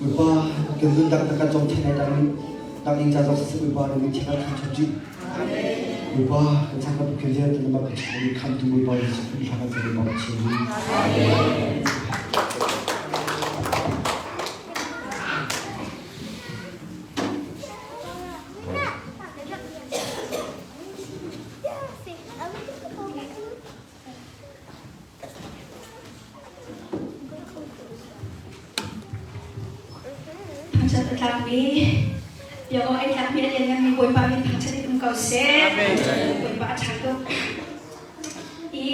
Bawipa kan nunnak na kan cawm thai lai dang dang ing ca zong siseh Bawipa na min thiang ah thangṭhat rih. Bawipa kan changka buk vialte na mah kan chungin khamtu Bawipa Jesuh Khrih thla kan cam Bawipa Pathian nih. Thangṭhat a tlakmi biak awk ai tlakmi a liannganmi Bawipa min thangṭhat in um ko seh. Bawipa a ṭha tuk. I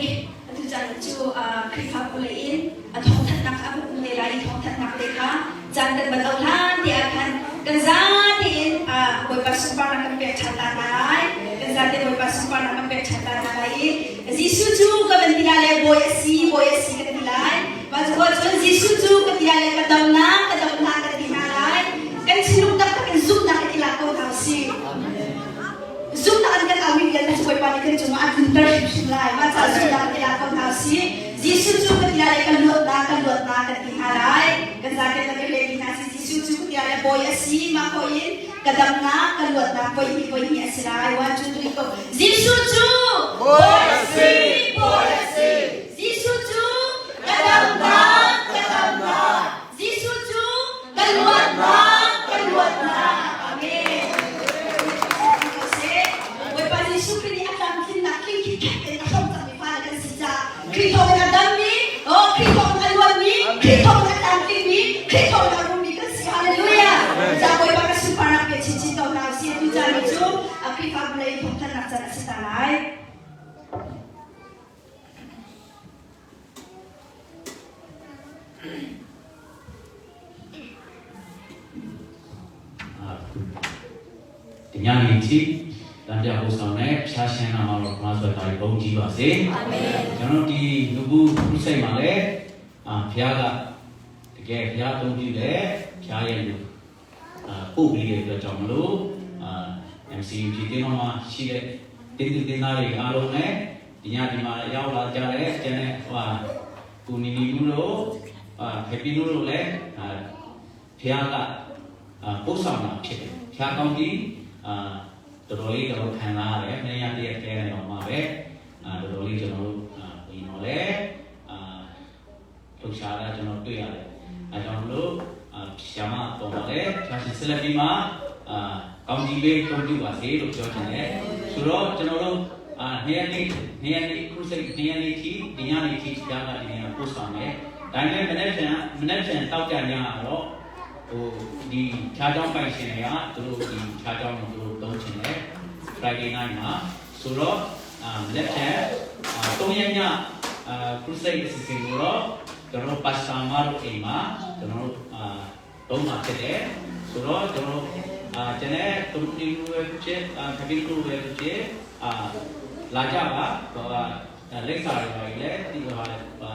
atu caan cu Khrihfabu lei in a thawngthanhnak kha a vun um te lai i thawngthanhnak te kha caan kan van auh hlan te ah khan kan zate in Bawipa sunparnak kan pek ṭhan ta hna lai. Kan zate Bawipa sunparnak kan pek ṭhan ta hna lai i Jesuh cu ka van ti lai le Bawi a si, Bawi a si kan ti lai. Mah cu cun Jesuh cu ka ti lai le ka damnak, ka damnak kan ti hna lai. Kan thinlung taktak in zumhnak in i lak ko hna usih. Zumhnak in kan aumi vialte cu Bawipa nih kan cungah a tlunter hrimhrim lai. Mah caah zumhnak in i lak ko hna usih. Jesuh cu ka ti lai le kan luatnak, kan luatnak kan ti hna lai. Kan zaten kan i hlei hna si. Jesuh cu ka ti lai le Bawi a si. Mah ko in ka damnak, ka luatnak voi hnih voi hnih a si lai. One, two, three, go. Jesuh cu Bawi a si. Bawi a si. Jesuh cu ka damnak, ka damnak. Jesuh cu ka luatnak, ka luatnak. Amen. Bawipa Jesuh Khrih nih a tlamtlinnak tling khitkhet in a hrawm cangmi fale kan si caah Khrih thawngin a dammi, oh Khrih thawngin a luanmi, Khrih thawngin a tlamtlingmi, Khrih thawngin a rummi kan si. Hallelujah. Ca Bawipa ka sunparnak pe chinchin ko hna usih. Tu caan ni cu Khrihfabu lei in thawngthanhnak caan a si ta lai. ဒီညနေချီတန်ပြပို့ဆောင်တဲ့ဖျားရှင်နာမတော်ခရစ်တော်တာဘုန်းကြီးပါစေအာမင်ကျွန်တော်ဒီလူဘူးခုစိတ်မှာလည်းအာဖျားကတကယ်ဖျားသုံးပြုတဲ့ဖျားရဲ့လူအာပို့ပြီးတဲ့အတွက်ကြောင့်မလို့အာ MCU ဒီတင်းတော်မှာရှိတဲ့တင်းသူတင်းသားတွေအားလုံးနဲ့ဒီညဒီမှာရောက်လာကြတဲ့ကျန်တဲ့ဟိုဟာကူနီနီလူတို့အာဖေပီလူတို့လည်းအာဖျားကအာပို့ဆောင်တာဖြစ်တယ်ဖျားကောင်းကြီးအာတော်တော်လေးကျွန်တော်ခံစားရတယ်မင်းရတရက်တဲနေတော့မှာပဲအာတော်တော်လေးကျွန်တော်တို့အာဝင်တော့လေအာလှုပ်ရှားတာကျွန်တော်တွေ့ရတယ်အဲကြောင့်မလို့အာရှာမပေါ်ပါလေဖျားရှင်ဆက်လက်ပြီးမှအာကောင်းကြီးလေးတုံ့ပြုပါစေလို့ပြောချင်တယ်ဆိုတော့ကျွန်တော်တို့အာနေ့ရက်နေ့နေ့ရက်နေ့ခုစိတ်နေ့ရက်နေ့ထိဒီညနေထိဖျားကဒီနေ့ပို့ဆောင်တယ်ဒါပေမဲ့မနေ့ပြန်မနေ့ပြန်တောက်ကြညတော့ဟိုဒီခြားကြောင်းပိုင်ရှင်တွေကသူတို့ဒီခြားကြောင်းကိုသူတို့တုံးချင်တယ် Friday night မှာဆိုတော့အာမနေ့ပြန်အာ၃ရက်ညအာ crusade အစီအစဉ်ကိုတော့ကျွန်တော်တို့ pastor မတို့အိမ်မှာကျွန်တော်တို့အာတုံးမှာဖြစ်တယ်ဆိုတော့ကျွန်တော်တို့အာကျန်တဲ့ community လူပဲဖြစ်အာ cabin crew ပဲဖြစ်အာလာကြပါတော့လက်စာတွေပါလေဒီဟာ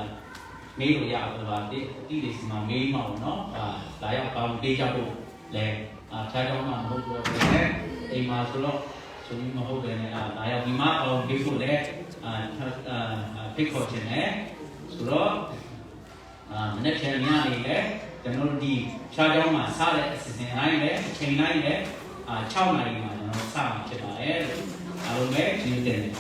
မေးလို့ရပါတော့ဒီအတိတွေစီမှာမေးမှာပေါ့နော်အာလာရောက်ပေါင်းပေးကြဖို့လဲအာခြားကြောင်းမှာမဟုတ်တော့ဘူးလေအိမ်မှာဆိုတော့ဆိုပြီးမဟုတ်ပဲねအာလာရောက်ဒီမှာပေါင်းပေးဖို့လဲအာအာဖိတ်ခေါ်ခြင်းနဲ့ဆိုတော့အာမနေ့ပြန်ညနေလဲကျွန်တော်တို့ဒီခြားကြောင်းမှာစားတဲ့အစီအစဉ်တိုင်းလဲအချိန်တိုင်းလဲအာ6နာရီမှာကျွန်တော်စမှာဖြစ်ပါတယ်လို့အားလုံးပဲကျေးဇူးတင်တယ်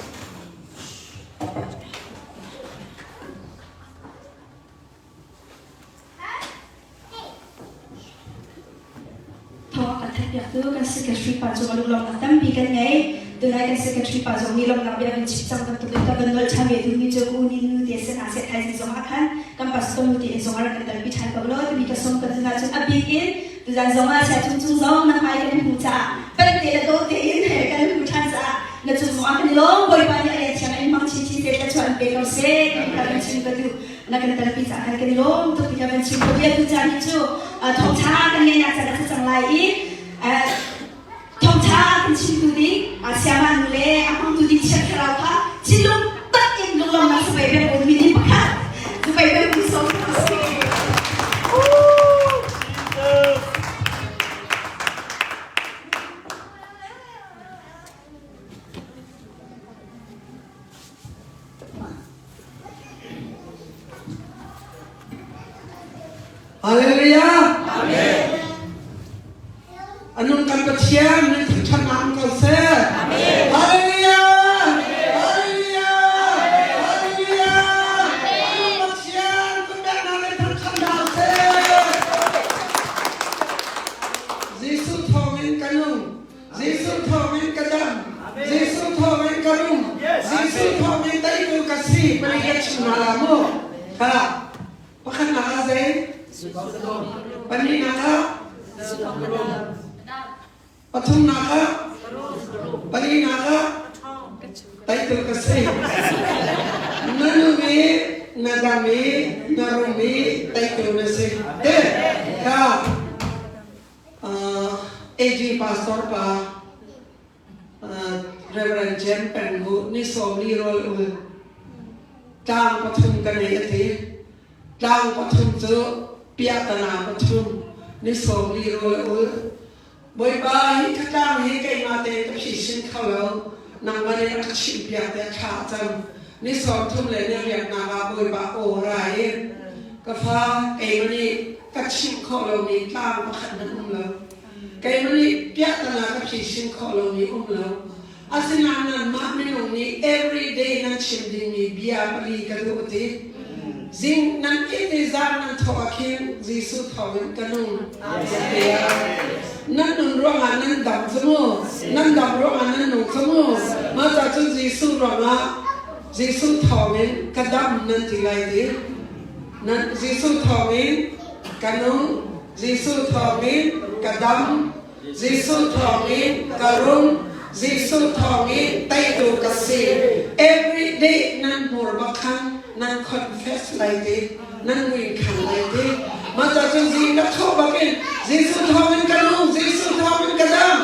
Thawng a kan theihpiaktu kan secretary pa cu lunglawmhnak tampi kan ngei. Tunai kan secretary pa zong nih lawmhnak bia van chim cang bantuk in ka van nolh ṭhan ve duhmi cu ka uni nu te si hna seh thaizing zong ah khan kan pastor nu te in zong ah rak kan kalpi ṭhan ko law timi ka sawm ka duh ahcun a bik in tuzan zong ah sia cung cung zong na hmai kan hmu caah panh te le dawh tein kan hmu ṭhan caah na cung zong ah kan i lawm Bawipa nih a rian thiang in hmang chinchin te thluachuah in pe ko seh timi ka van chim ka duh. Na kan telpi caah kan kan i lawm tuk ti ka van chim ko bia tu caan hi cu thawngṭha kan ngeihnak caan a si cang lai i thawngṭha kan chimtu ding siama nu le a hmangtu ding chiat thlarau kha thinlung tak in lunglawmnak suvei bek um mi ding pakhat suvei bek um som si. Hallelujah! Amen. ah pathumnak ah palinak ah teitu ka si. Na nung i na dam i na rum i teitu na si. Te ka AG pastor pa Reverend Jem Peng Hu ni 40 rawl ul tlang pathum ka nei a ti. Tlang pathum cu piahtana pathum ni 40 rawl a ul. Bawipa hi ka tlang hi keimah tein ka phisin kho lo. Nangmah nih rak ka chimhpiak tiah thla a cam. Ni 30 le ni riaknak ah Bawipa aw a ra i ka fa keimah nih ka chimh khawh lomi tlang pakhat hmanh um lo. Keimah nih piahtana ka phisin khawh lomi um lo. Asinain nanmah minung nih everyday nan chim dingmi bia pali ka duh a ti. Zing nan it i zan nan thawh ah khin Jesuh thawngin ka nung. Nan nun ruangah nan dam cu mu. Nan dam ruangah nan nung cu mu. Mah ca cun Jesuh ruangah Jesuh thawngin ka dam nan ti lai ti. Nan Jesuh thawngin ka nung. Jesuh thawngin ka dam. Jesuh thawngin ka rum. Jesuh thawngin teitu ka si. Every day nan hmur bak khan nan confess lai ti, nan ngui khan lai ti. Mah ca cun zing ka thawh bakin Jesuh thawngin ka nung, Jesuh thawngin ka dam,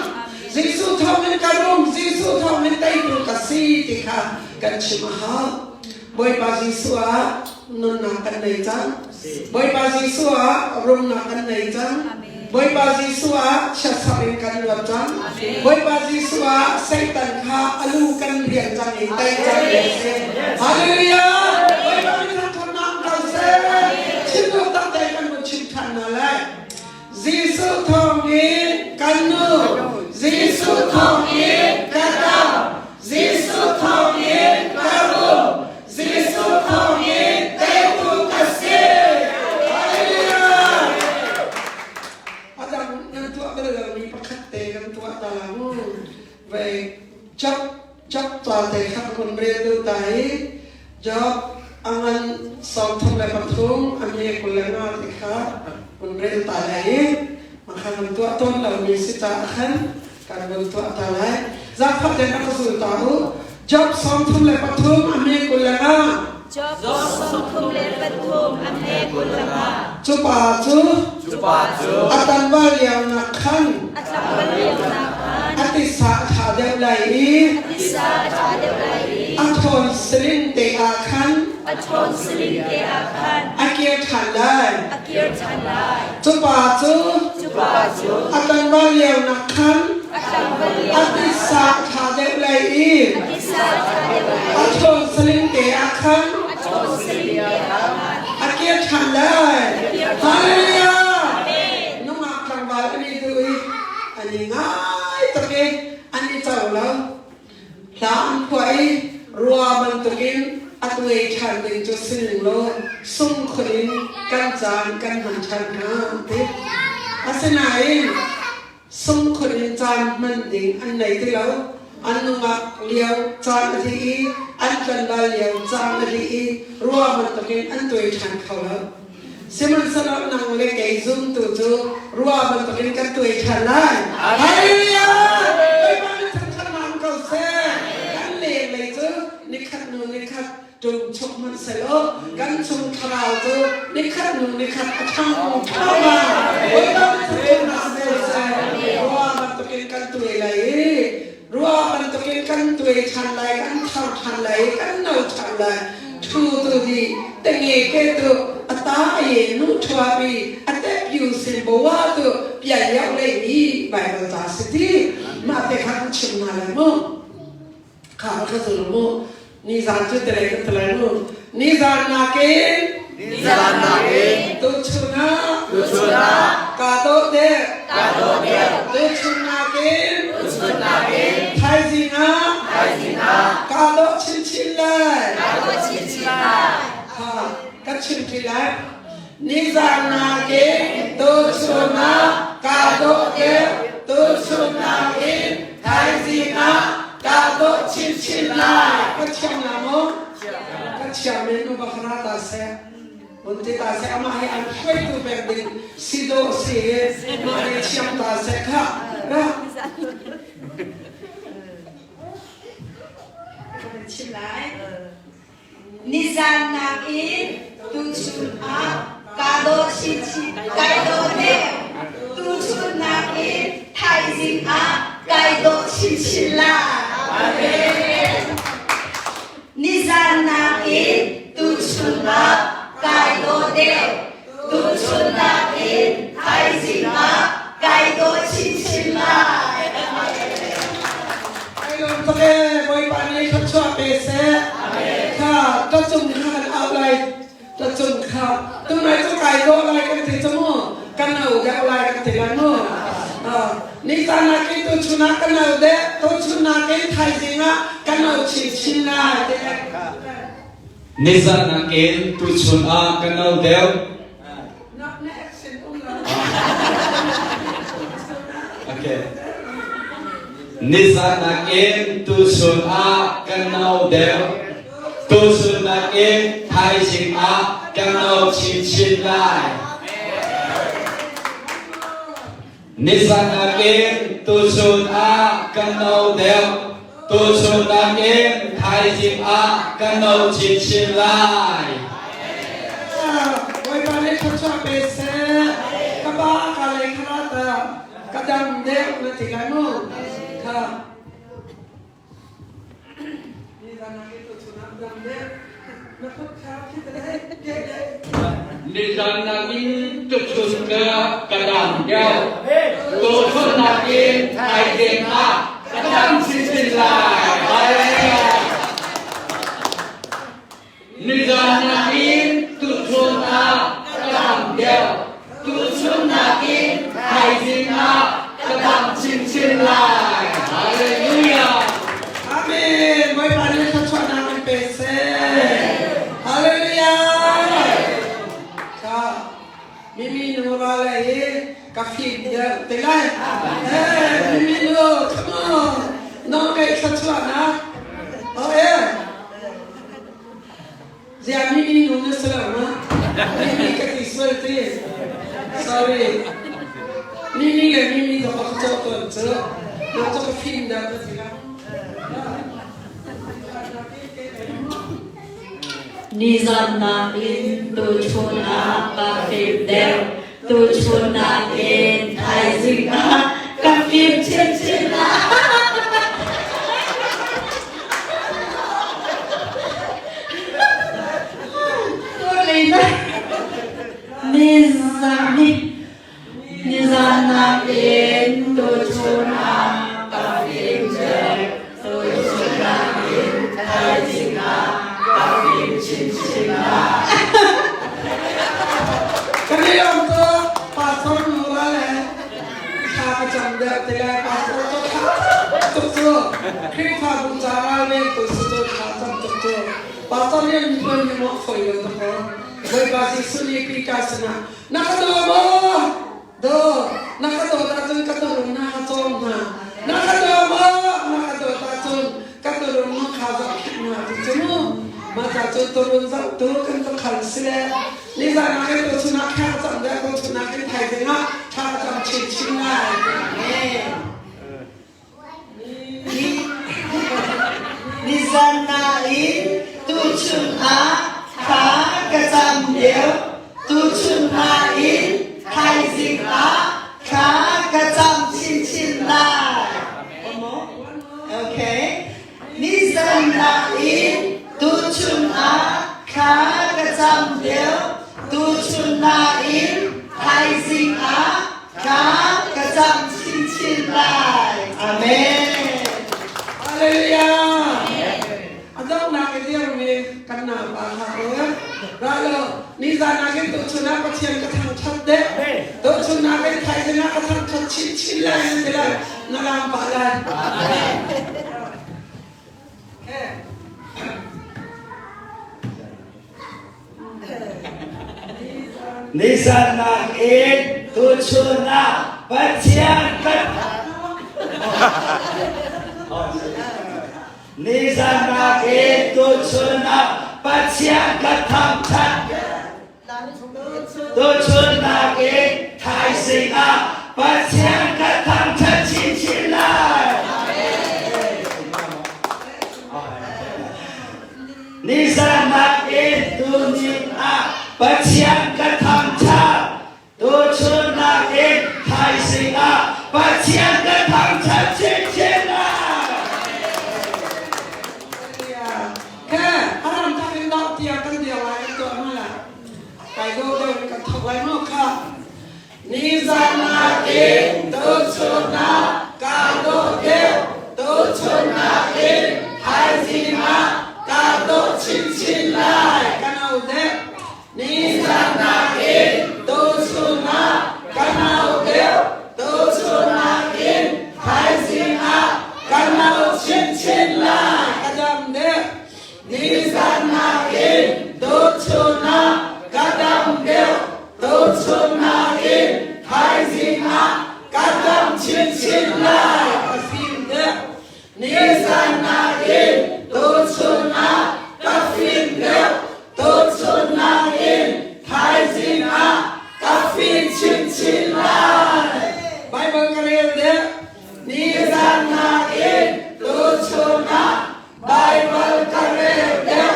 Jesuh thawngin ka rum, Jesuh thawngin teitu ka si ti kha kan chim a hau. Bawipa Jesuh ah nunnak kan nei cang. Bawipa Jesuh ah rumnak kan nei cang. Bawipa Jesuh ah chiatsak in kan luat cang. Bawipa Jesuh ah Satan kha a lu kan rian cang i tei cang a si. Hallelujah! Bawipa min thangthatnak kal seh. Chim tak te kan vun chim ṭhan hna lai. Jesuh thawngin kan nu, Jesuh thawngin ka dam, Jesuh thawngin ka rum, Jesuh thawngin teitu ka si. Hallelujah! A dang nan tuah bal lomi pakhat te kan tuah ta la mu. Vei Job Job ca te kha ka kun rel deuh ta i Job a ngan 33 a hme 25 te kha kun rel ta lai i makha kan tuah tawn lomi si caah khan kan vun tuah ta lai. Zaangfah tein rak ka zul ta u. Job 33 a hme 25. Job 33 a hme 25. Cu pa cu Cu pa cu a tlangval lionak khan a tlangval lionak khan a tisa a ṭha deuh lai i a tisa a ṭha deuh lai i a ṭhawn saling te ah khan a ṭhawn saling te ah khan a kir ṭhan lai. a kir ṭhan lai. Cu pa cu Cu pa cu a tlangval lionak khan a tlangval a lionak tisa a ṭha deuh lai i a tisa a ṭha deuh lai a i ṭhawn saling te ah khan a ṭhawn saling te ah khan a kir ṭhan lai. a kir ṭhan lai. Hallelujah! Amen. Nungak tlangval an i duh i an i ngai tuk i an i co lo. Hla an phuah i rua bantukin a tuai ṭhan ding cu si ning law sungkhun in kan caan kan hman ṭhan hnga an ti. Asinain sungkhun in caan hman ding an nei ti lo. An nungak lio caan a dih i an tlanval lio caan a dih i rua bantukin an tuai ṭhan kho lo. Sihmanhsehlaw nang le kei zumtu cu rua bantukin kan tuai ṭhan lai. Hallelujah! Bawipa nih thangṭhatnak um ko seh. Kan lenglei cu nikhat hnu nikhat ṭum chuk hmanh sehlaw kan chung thlarau cu nikhat hnu nikhat a ṭhang thluahmah. Bawipa nih thangṭhatnak um ko seh. Rua bantukin kan tuai lai i rua bantukin kan tuai ṭhan lai, kan thar ṭhan lai i kan no ṭhan lai. Thu tu di tenge ke tu ata ye nu thua bi ate pyu sin bowa tu pia yau le mi Bible ta si ti ma te kha kan chim na lai mu kha ka zul mu ni zan cu tele kan tele mu ni zan na ke Ni zan na ke tu chuna tu chuna ka to te ka to te tu chuna ke tu chuna ke thaizing ah thaizing ah ka do chinchin lai ka do chinchin lai ha ka chim thi lai nizan na ke tu chuna ka do te tu chuna ke thaizing ah ka do chinchin lai ka thiam la mo ka thiam men nu bakhara ta se mun ti ta se ama hi an hruaitu pek ding si. Si dawh a si i mah nih thiam ta seh khah. Ra. Chim lai. Nizan nakin tuchun ah kaa dawh chinchin kai dawh deuh. Tuchun nakin thaizing ah kai dawh chinchin lai. Amen. Nizan nakin tuchun ah kai dawh deuh. Tuchun nakin thaizing ah kai dawh chinchin lai. Ai lawm tuk ee Bawipa nih thluachuah pe seh. Kha ṭacung kha kan auh lai ṭacung kha tunai cu kai dawh lai kan ti cu mu kan au deuh lai kan ti lai mu. Nizan nakin tuchun ah kan au deuh tuchun nakin thaizing ah kan au chinchin lai ti Nizan nakin tuchun ah kan no deuh. Okay. Nizan nakin tuchun ah kan no deuh. Tuchun nakin thaizing ah kan no chinchin lai. Nizan nakin tuchun ah kan no deuh. Tuchun nakin thaizing ah kan no chinchin lai. Bawipa nih thluachuah pe seh. Ka pa ka lei kha ta ka dam deuh na ti lai mu. Kha. Nizan nakin tuchun ka ka dam deuh. Tuchun nakin thaizing ah ka dam chinchin lai. Hallelujah. Nizan nakin tuchun ah ka dam deuh. Tuchun nakin thaizing ah ka dam chinchin lai. Hallelujah. Amen. Bawipa nih thluachuahnak in pe seh. Hallelujah. Ka mimi nu ra le hi ka fim deuh te lai. Hey, mimi nu, come on. Nang kai thluachuahnak. Oh eh. Ziah mimi nu na si lo ma? Mimi ka ti sual ti. Sorry. Mimi le mimi ka ka cawh tawn cu. Na cu ka fim dah ka ti la. Nizan nakin tuchun ah ka fim deuh. Tuchun nakin thaizing ah ka fim chinchin ah. Nizan nakin tuchun ah ka fim deuh. Tuchun nakin thaizing ah ka fim chinchin ah. Kan i lawm tuk. Pastor Nura le thla ka cam deuh ti le pastor cu thla tuk cu Khrihfabu ca ralvengtu si cu thla cam tuk cu pastor rian tuan hi maw fawi lo tuk aw Bawipa Jesuh nih Peter sinah na ka daw maw daw na ka dawt ahcun ka tuurun na ka cawm hna na ka daw maw na ka dawt ahcun ka tuurun na kha zohkhenh hna ti cu mu mah ca cu tuurun zohtu kan tukhal si le nizan ah kan tuchun ah thla cam deuh tuchun ah kan thaizing ah thla cam chinchin lai. Nizan nain tuchun ah thla ka cam deuh. Tuchun nain thaizing ah thla ka cam chinchin lai. Okay. Nizan nain tuchun ah thla ka cam deuh. Tuchun nain thaizing ah Thla ka cam chinchin lai. Amen. Hallelujah. A donghnak i dirmi kan naupa hna u. Ra lo, nizan ah khin tuchun ah Pathian ka thangṭhat deh. Tuchun ah khin thaizing ah ka thangṭhat chinchin lai nan ti lai. Na lam pah lai. Nizan nakin tuchun ah Pathian kan Nizan nakin tuchun ah Pathian ka thangṭhat. Tuchun nakin tha Thaizing ah Pathian ka thangṭhat chinchin lai. Nizan nakin tuni ah Pathian ka thangṭhat. Tuchun nakin thaizing ah Pathian ka thangṭhat chinchin lai. Kha haram tak in dau tiang kan dir lai kan tuah hna la. Kai do deuh in kan thok lai maw kha. Nizan nakin tuchun ah kaa dawh deuh. Tuchun nakin thaizing ah kaa dawh chinchin lai. Kan au deuh. Nizan nakin tuchun ah kan au deuh. Tuchun nakin thaizing ah kan au chinchin lai. Ka dam deuh. Nizan nakin tuchun ah ka dam deuh. Tuchun nakin thaizing ah ka dam chinchin lai. Ka fim deuh. Nizan nakin tuchun ah ka fim deuh. Tuchun nakin thaizing ah ka fim chinchin lai. Bible ka rel deuh. Nizan nakin tuchun ah Baibal ka rel deuh.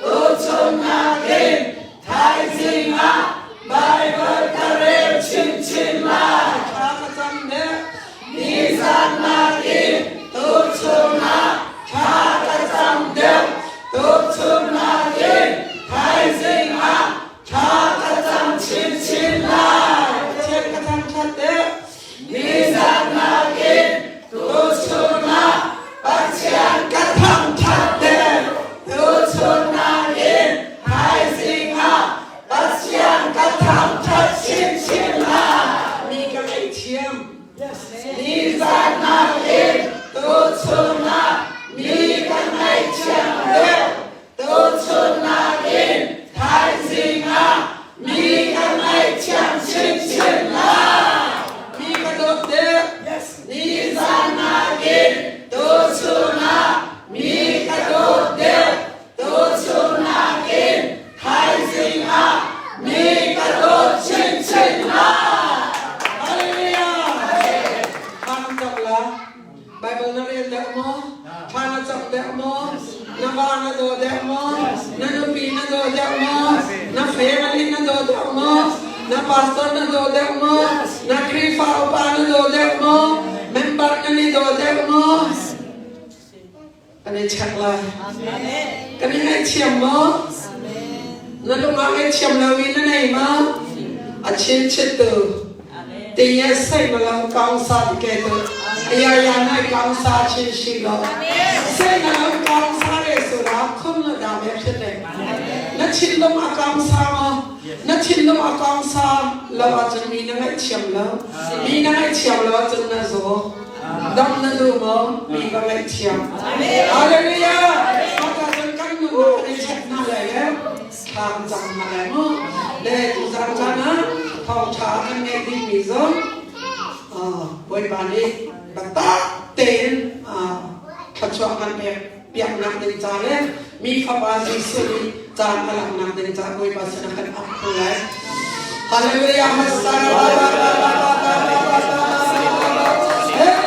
Tuchun nakin thaizing ah Baibal ka rel chinchin lai. Thla ka cam deuh. Nizan nakin tuchun ah thla ka cam deuh. Tuchun nakin thaizing ah thla ka cam chinchin lai. Pathian ka thangṭhat deuh. Nizan nakin tuchun ah Pathian ka thangṭhat deuh. Tuchun nakin thaizing ah Pathian ka thangṭhat chinchin lai. Mi ka ngaihthiam. Nizan nakin tuchun ah mi ka ngaihthiam deuh. Tuchun nakin thaizing ah mi ka ngaihthiam chinchin lai. Mi ka dawt deuh. Nizan nakin tuchun ah mi ka dawt deuh. Tuchun nakin thaizing ah mi ka dawt chinchin lai. Hallelujah. Thla nan cam la. Bible na rel deuh maw? Thla na cam deuh maw? Na va na daw deuh maw? Na nupi na daw deuh maw? Na family na daw deuh maw? Na pastor na daw deuh maw? Na Khrihfa upa na daw deuh maw? Member na ni daw deuh maw? Kan i check lai. Kan i ngaihthiam maw? Na lung ah ngaihthiam lo in na nei maw? A chin chit tu. Ti ye sai ma lo kaung sa ti ke tu. Ya ya nai kaung sa chin shi lo. Sai na lo kaung sa re su ra khum na da me phet le. Na chin lung a kaung sa maw? Na thin lung a kaung sa lo ahcun mi na ngaihthiam lo. Mi na ngaihthiam lo ahcun na zaw. Dam na duh maw? Mi ka ngaihthiam. Hallelujah! Maka cun kan nu kan i check hna lai le thla kan cam hna lai mu. Le tuzaan caan ah thawngṭha kan ngeih dingmi zong Bawipa nih biatak tein thluachuah kan pek piaknak ding ca le mi Fapa Jesuh nih caan a laknak ding ca Bawipa sinah kan ap hna lai. Hallelujah! Masara ba ba ba ba ba ba ba ba ba. Hey!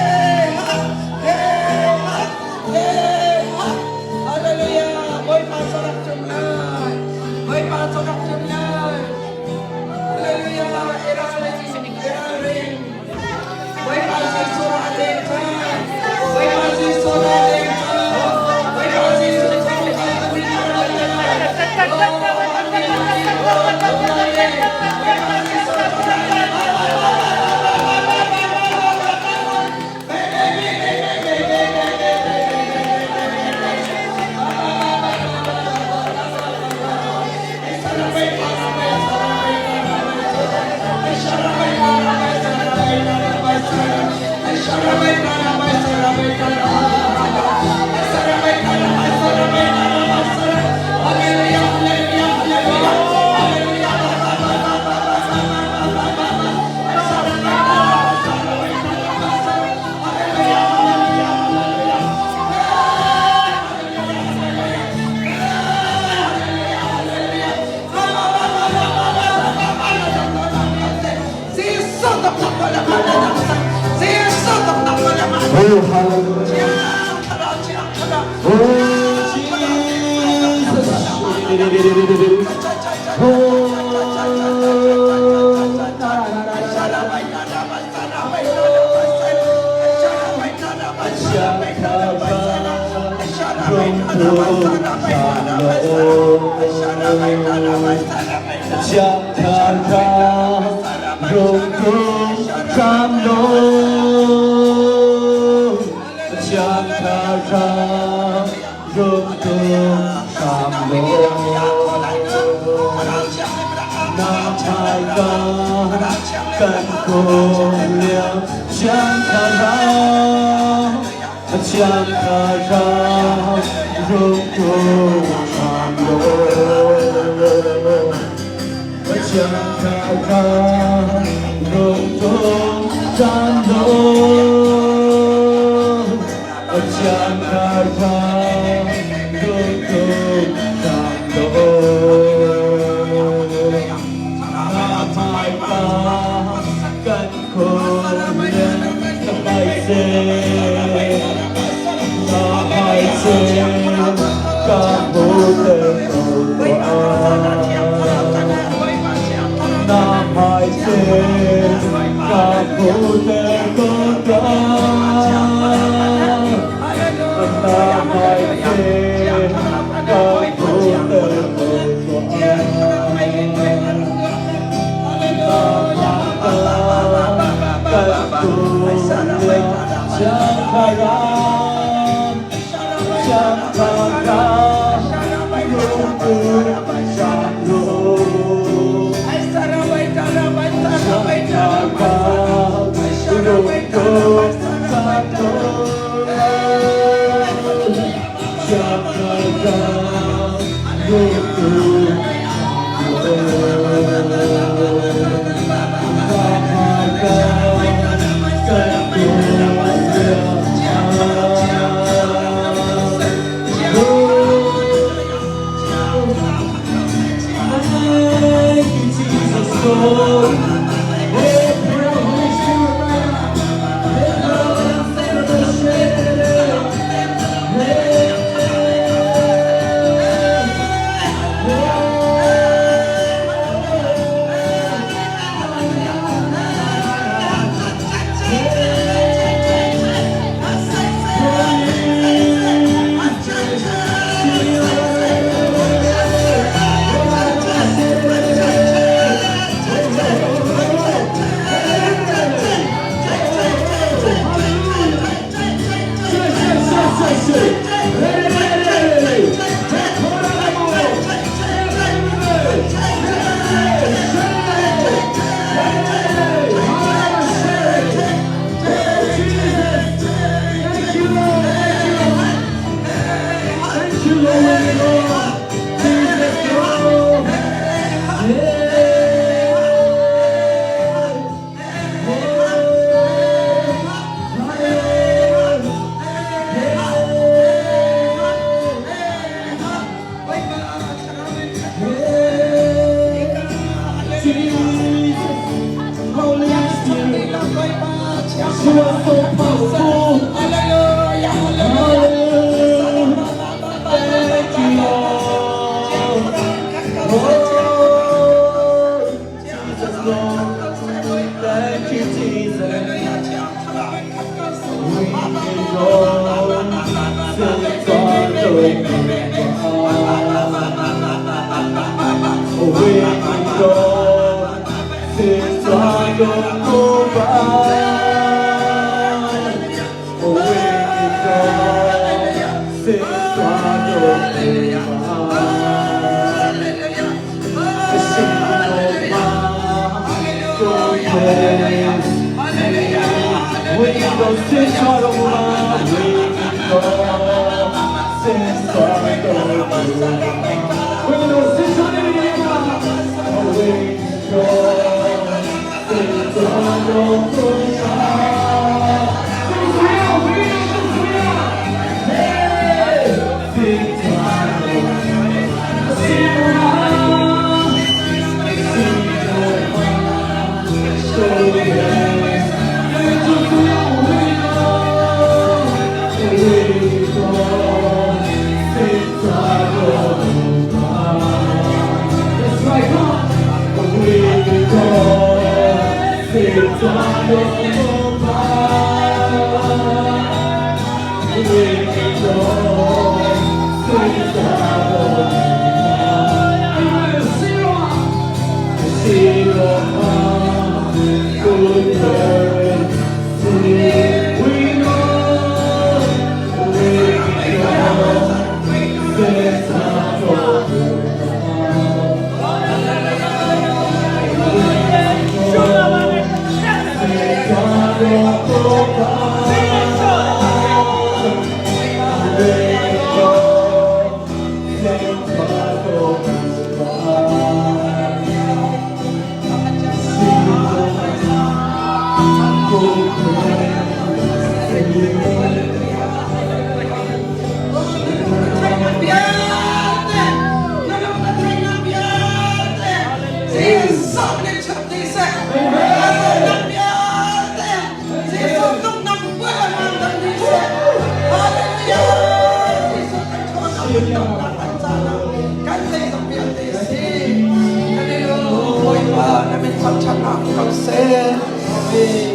Oh, hallelujah. Oh, Jesus. Oh,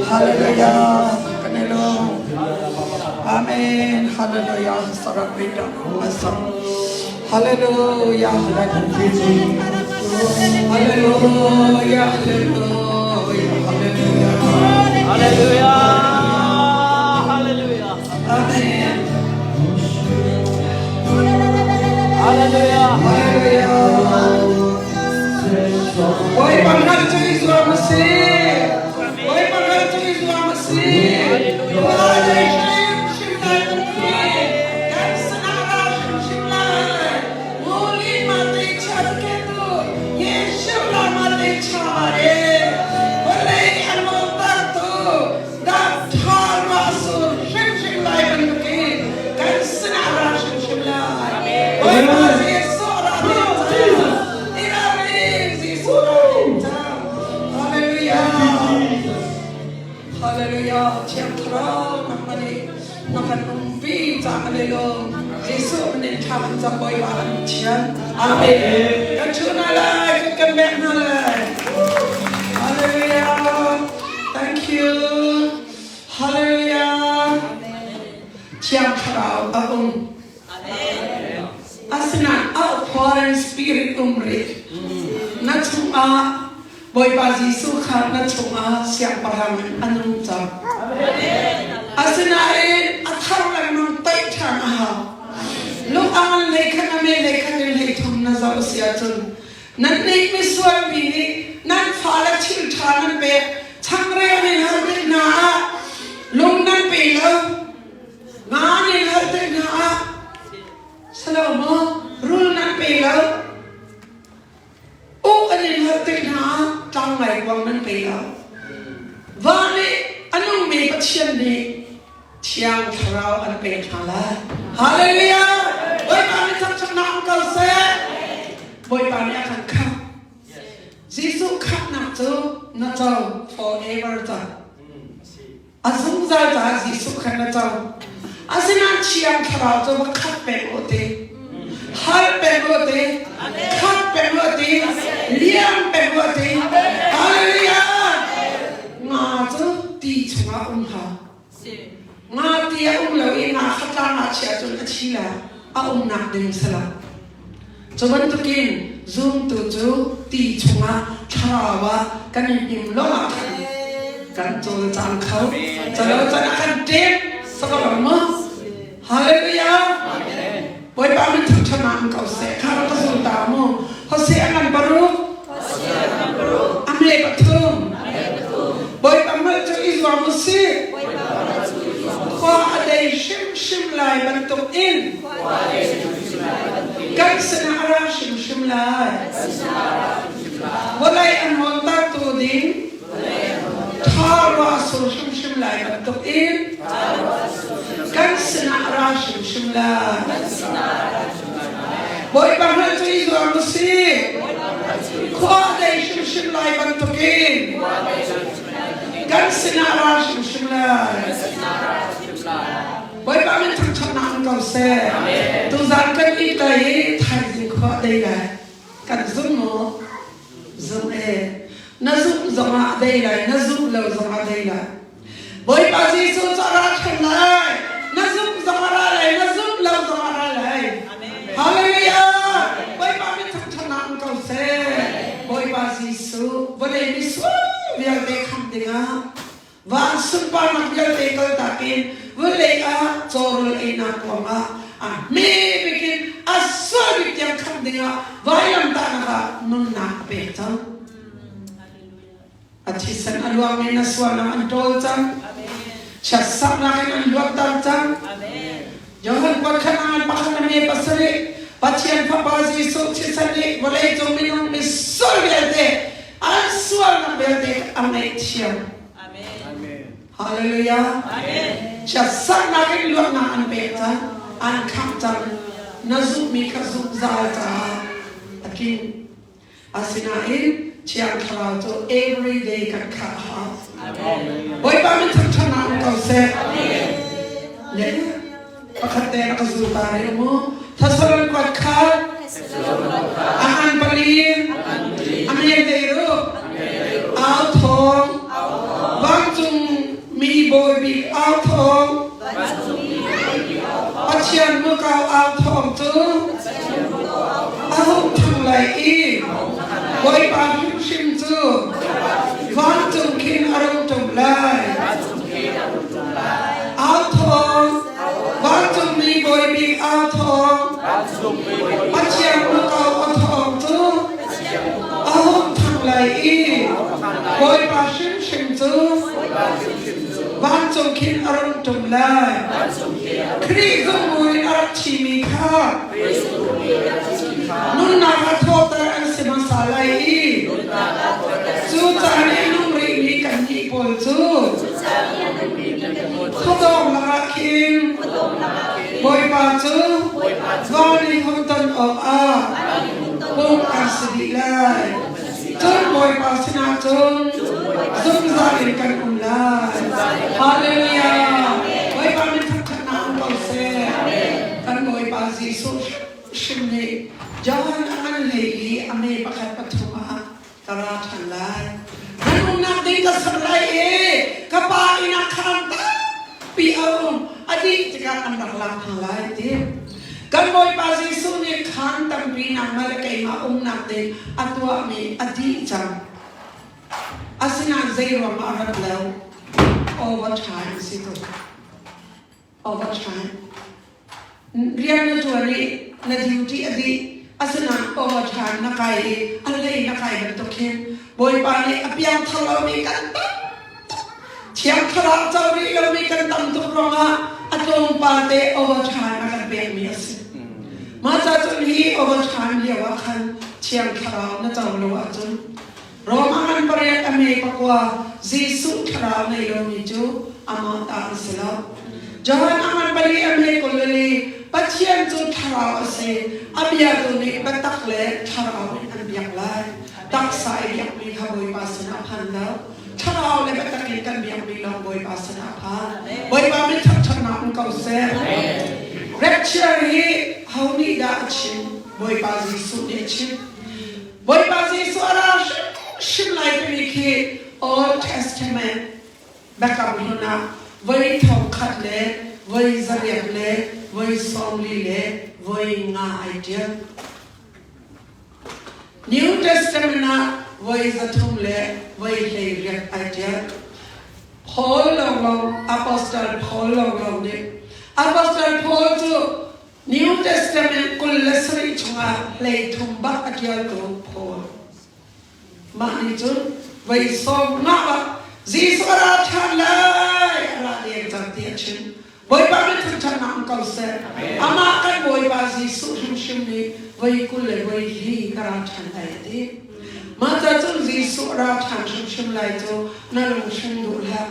Hallelujah. Kanilo. Amen. Hallelujah. Sarabita. Hallelujah. Hallelujah. Hallelujah. Hallelujah. Hallelujah. Amen. Hallelujah. Hallelujah. Bawipa hngalh cu i zuam a si. Bawipa hngalh cu i zuam a si. Hallelujah. Hrimhrim lai kan ti. Kan sinah ra hrimhrim lai. Muli ma te cha ke tu. Yeshu la ma te cha re. Vawlei an mong tak tu. Dak tha ra sur hrimhrim lai bantukin kan sinah ra hrimhrim lai. Bawipa Jesuh ra ding cang. Irarin Jesuh ra ding cang. Hallelujah. Hallelujah. Thiang Thlarau nangmah nih na kan umpi cang le Jesuh nih tha kan cam Bawipa kan Pathian. Amen. Kan thu hna lai, kan kan bek hna lai. Hallelujah. Thank you. Hallelujah. Thiang Thlarau a um. Asinain outpouring spirit um rih. Na chungah Bawipa Jesuh kha na chungah siangpahrang in a nung cang. Asinain a thar lengmang toih ṭhan a hau. Lung a ngan hlei khan a me hlei khan in hlei thum na zoh si ahcun nan nih misual mi nih nan fale thil ṭha nan pek changreu nin hal tik hna ah lung nan pe lo nga nin hal tik hna ah salo maw rul nan pe lo Uk an in holh tik hna ah tlangngaikuang nan pe lo. Va nih a nungmi Pathian nih Thiang Thlarau an pek hna lai. Hallelujah! Bawipa nih thangṭhatnak um ko seh. Bawipa nih a kan khamh. Jesuh khamhnak cu na co forever ca. A zungzal caah Jesuh kha na co. Asinain Thiang Thlarau cu va khat peng u ti. Hal peng u ti. Khat peng u ti. Liam peng u ti. Hallelujah! Nga cu ti chungah um hlah. Nga ti a um lo i nga kha tlang ah chiah cun a thi la. A umnak ding si lo. Cu bantukin zumtu cu ti chungah thlarau ah kan i hnim lawngah khan kan cawlcang kho. Calo can ah kan ṭem sakalang maw? Hallelujah! Bawipa min thangṭhat an ko seh. Kha rak ka zul ta mu. Hosea ngan paruk. Amle pathum. Bawipa hngalh cu i zuam u sih. bantuk in kan sinah a ra hrimhrim lai. Vawlei an hawntertu ding tha ruah a sur hrimhrim lai bantuk in kan sinah a ra hrimhrim lai. Bawipa hngalh cu i zuam u sih. Khua a dei hrimhrim lai bantukin kan sinah ra hrimhrim lai. Bawipa min thangṭhatnak um ko seh. Tuzan kan it lai i thaizing khua a dei lai. Kan zum maw? Zum e. Na zumh zongah a dei lai, na zumh lo zongah a dei lai. Bawipa Jesuh cu a ra ṭhan lai. Na zumh zong a ra lai, na zumh lo zong a ra lai. Hallelujah! Bawipa min thangṭhatnak um ko seh. Bawipa Jesuh vawlei misual vialte khamh dingah van sunparnak vialte kaltak in vawlei ah cawrawl einak ruangah a hme bikin a sual bik tiang khamh dingah vailamtahnak ah nunnak a pek cang. A thisen a luangmi na sualnak an ṭawl cang. Chiatsaknak in an luatter cang. Johan kuat khat ah pakhat na me pasarih Pathian Fapa Jesuh thisen nih vawleicung minung misual vialte an sualnak vialte a ngaihthiam. Hallelujah. Chiatsaknak in luatnak an pek cang. An khamh cang. Na zumhmi kha zungzal caah a tling. Asinain Thiang Thlarau cu every day kan khah a hau. Bawipa min thangṭhatnak um ko seh. Le pakhat te rak ka zul ta rih mu. Thessalon kuat khat a ngan pali a mel dei ru au thawng vancung mi bawi bik au thawng Pathian mukau au thawng cu a hung ṭhang lai i Bawipa hrimhrim cu vancung khin a rung ṭum lai. Au thawng, vancungmi bawi bik au thawng, Pathian mukau a thawng cu a hung ṭhang lai i Bawipa hrimhrim cu vancung khin a rung ṭum lai. Khrih zungbu in a rak thimi kha nunnak a thawhter an si hmasa lai i cu caan i nung rihmi kannih pawl cu khuadawm lakah khin Bawipa cu van i hun ton awkah pumh an si dih lai. Cun Bawipa sinah cun zungzal in kan um lai. Hallelujah! Bawipa min thangṭhatnak um ko seh. Kan Bawipa Jesuh hrim nih Johan a ngan hlei i a me pakhat pathum ah ka ra ṭhan lai. Nan umnak ding ka ser lai i ka pa inn ah khaan tampi a um. A dih tikah an rak lak hna lai ti. Kan Bawipa Jesuh nih khaan tampi nangmah le keimah umnak ding a tuahmi a dih cang. Asinain zei ruangah a rat lo? Overtime si tuk. Overtime. Rian na ṭuan i na duty a dih. Asinain overtime na kai i a hlei na kai bantuk hin Bawipa nih a piangthar lomi kan tam Thiang Thlarau co rih lomi kan tam tuk ruangah a tlawmpal te overtime a kan pekmi a si. Mah ca cun hi overtime lio ah khan Thiang Thlarau na co lo ahcun Roma ngan pariat a me pakua Jesuh Thlarau nei lomi cu amah ta an si lo. Johan a ngan pali a me kulali Pathian cu Thlarau a si, a biatu nih biatak le Thlarau in an biak lai. Taksa i biakmi kha Bawipa sinah phan lo. Thlarau le biatak in kan biakmi lawng Bawipa sinah phan. Bawipa min thangṭhatnak um ko seh. Rapture hi ho nih dah a chim? Bawipa Jesuh nih a chim. Bawipa Jesuh a ra hrimhrim lai timi khi Old Testament biakam hlun ah voi thong khat le voi zariat le voi sawmli le voi nga ai ṭial. New Testament ah voi 300 le voi 18 ai ṭial. Paul lawnglawng, Apostle Paul lawnglawng nih Apostle Paul cu New Testament 27 chungah 33 bak a ṭialtu Paul. Mah nih cun voi sawm nga bak Jesuh a ra ṭhan lai, a ra deng cang ti a chim. Bawipa min thangṭhatnak um ko seh. seh. Amah kan Bawipa Jesuh hrimhrim nih voi 20 le voi li ka ra ṭhan lai a ti. Mah ca cun Jesuh ra ṭhan hrimhrim lai cu na lung hring duh hlah.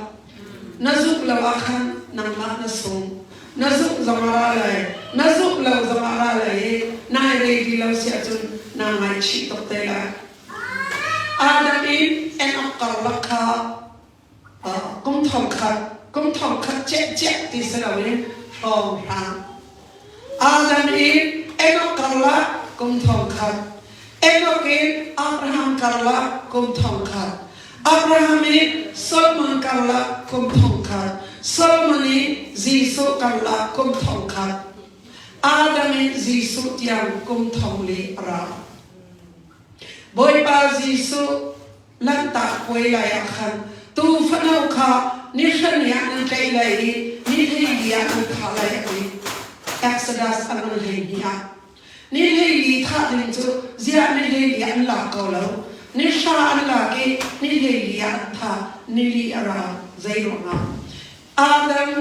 Na zumh lo ah khan nangmah na sung. Na zumh zong a ra lai. Na zumh lo zong a ra lai i nai ready lo si ahcun naa ngaihchih tuk te lai. Adam in Enoch karlak kha kum thong khat kum thong khat ciahciah ti si loin hrawnghrang. Adam in Enoch karlak kum thong khat. Enoch in Abraham karlak kum thong khat. Abraham in Solomon karlak kum thong khat. Solomon in Jesuh karlak kum thong khat. Adam in Jesuh tiang kum thong li a ra. Bawipa Jesuh Lanhtak puai lai ah khan tuu fano kha ni hran ah nan tlaih lai i ni 14 ah nan thah lai a ti. Exodus a ngan 12 ah. Ni 14 thah ding cu ziah ni 14 an lak ko lo. Ni hra an lak i ni 14 ah an thah. Ni li a ra. Zei ruangah? Adam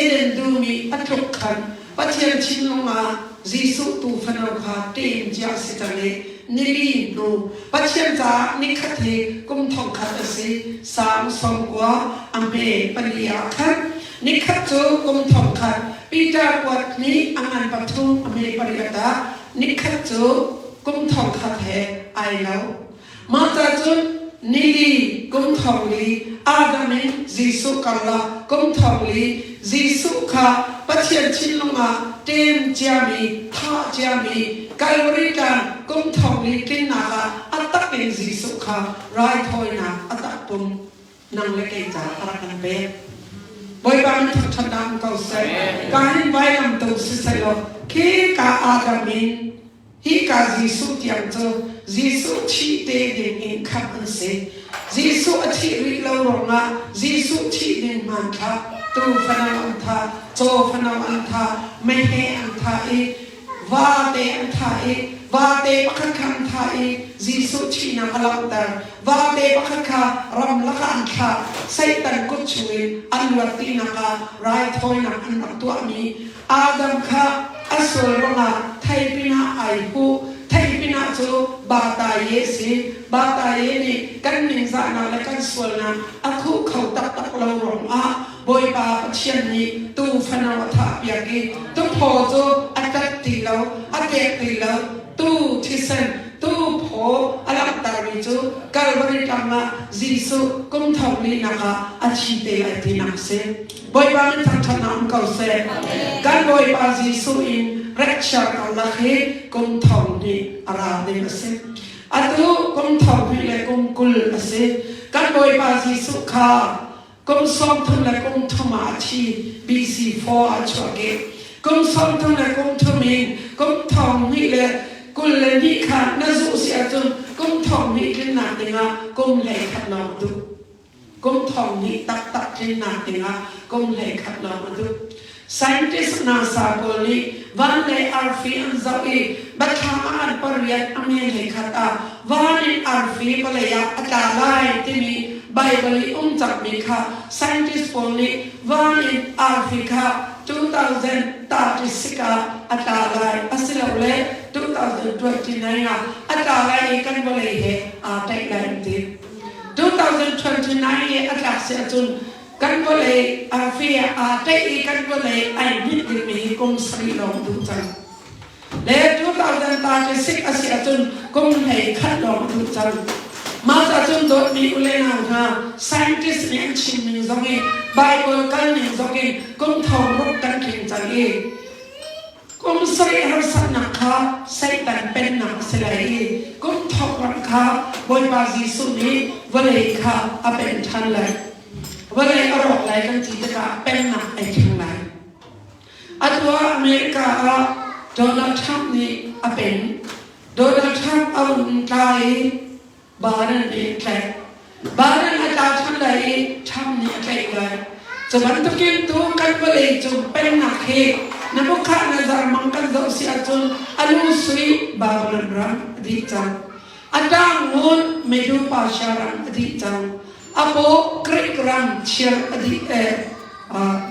Eden dum i a tluk khan Pathian thinlung ah Jesuh tuu fano kha ṭem cia a si cang i nili hnu Pathian caah nikhat hi kum thongkhat a si. Salm 90 a hme pali ah khan nikhat cu kum thongkhat Peter kuat nih a ngan pathum a hme pariat ah nikhat cu kum thongkhat he ai lo. Mah ca cun nili kum thong li Adam in Jesuh karlak kum thong li Jesuh kha Pathian thinlung ah ṭem ciami, thah ciami Calvary tlang kum thong li tlinnak ah a tak in Jesuh kha raithawinak a takpum nang le kei ca a rak kan pek. Bawipa min thangṭhatnak um ko seh. Ka hin vailam tung siseh law khi ka Adam in Hika Jesuh tiang cu Jesuh thih te ding in khamh an si. Jesuh a thih rih lo ruangah Jesuh thih ding hmanthlak, tuu fano an thah, caw fano an thah, meheh an thah i vate an thah i vate pakhat kha an thah i Jesuh thihnak a langhter. Vate pakhat kha ramlak ah an thlah. Satan kut chungin an luat tinak ah raithawinak an rak tuahmi Adam kha a sual ruangah theipin ah ai huh. Theipin ah cu Bataye si. Bataye nih kan ningzahnak le kan sualnak a khuh kho taktak lo ruangah Bawipa Pathian nih tuu fano a thahpiak i tuphaw cu a tat ti lo, a tlek ti lo. Tuu thisen, tuu phaw a langhtermi cu Kalvari tlang ah Jesuh kum thong linak ah a thi te lai tinak a si. Bawipa min thangṭhatnak um ko seh. Kan Bawipa Jesuh in rapture karlak hi kum thong hnih a ra ding a si. Atu kum thong hnih le kum 20 a si. Kan Bawipa Jesuh kha kum 30 le kum thum ah a thi BC 4 ah chuahkeh. Kum 30 le kum thum in kum thong hnih le 22 kha na zuh si ahcun kum thong hnih tlinnak dingah kum 11 lawng duh. Kum thong hnih taktak tlinnak dingah kum 11 lawng a duh. Scientist NASA pawl nih van le arfi an zoh i biathlam ah an pariat a me 11 ah van in arfi vawlei ah a tla lai timi Baibal i um cangmi kha scientist pawl nih van in arfi kha 2036 ah a tla lai asilole 2029 ah a tla lai i kan vawlei he aa ṭaih lai an ti. 2029 i a tlak si ahcun kan vawlei arfi aa ṭaih i kan vawlei ai hmit dingmi hi kum sarih lawng duh cang. Le 2036 a si ahcun kum 11 lawng duh cang. Mah ca cun dawtmi u le nau hna scientist nih an chim ning zong i Bible kal ning zong in kum thong ruk kan tling cang i Kum sarih harsatnak kha Satan pennak a si lai i kum thong ram kha Bawipa Jesuh nih vawlei kha a pen ṭhan lai. Vawlei a rawk lai kan ti tikah pennak ai thleng lai. Atu ah America ah Donald Trump nih a pen. Donald Trump a rung tla i Biden nih a tlaih. Biden a tla ṭhan lai i Trump nih a tlaih lai. Cu bantukin tu kan vawlei cung pennak hi Nebuchadnezzar mang kan zoh si ahcun a lu sui Babylon ram a dih cang. A ṭang ngun Medo Persia ram a dih cang. A paw Greek ram thir a dih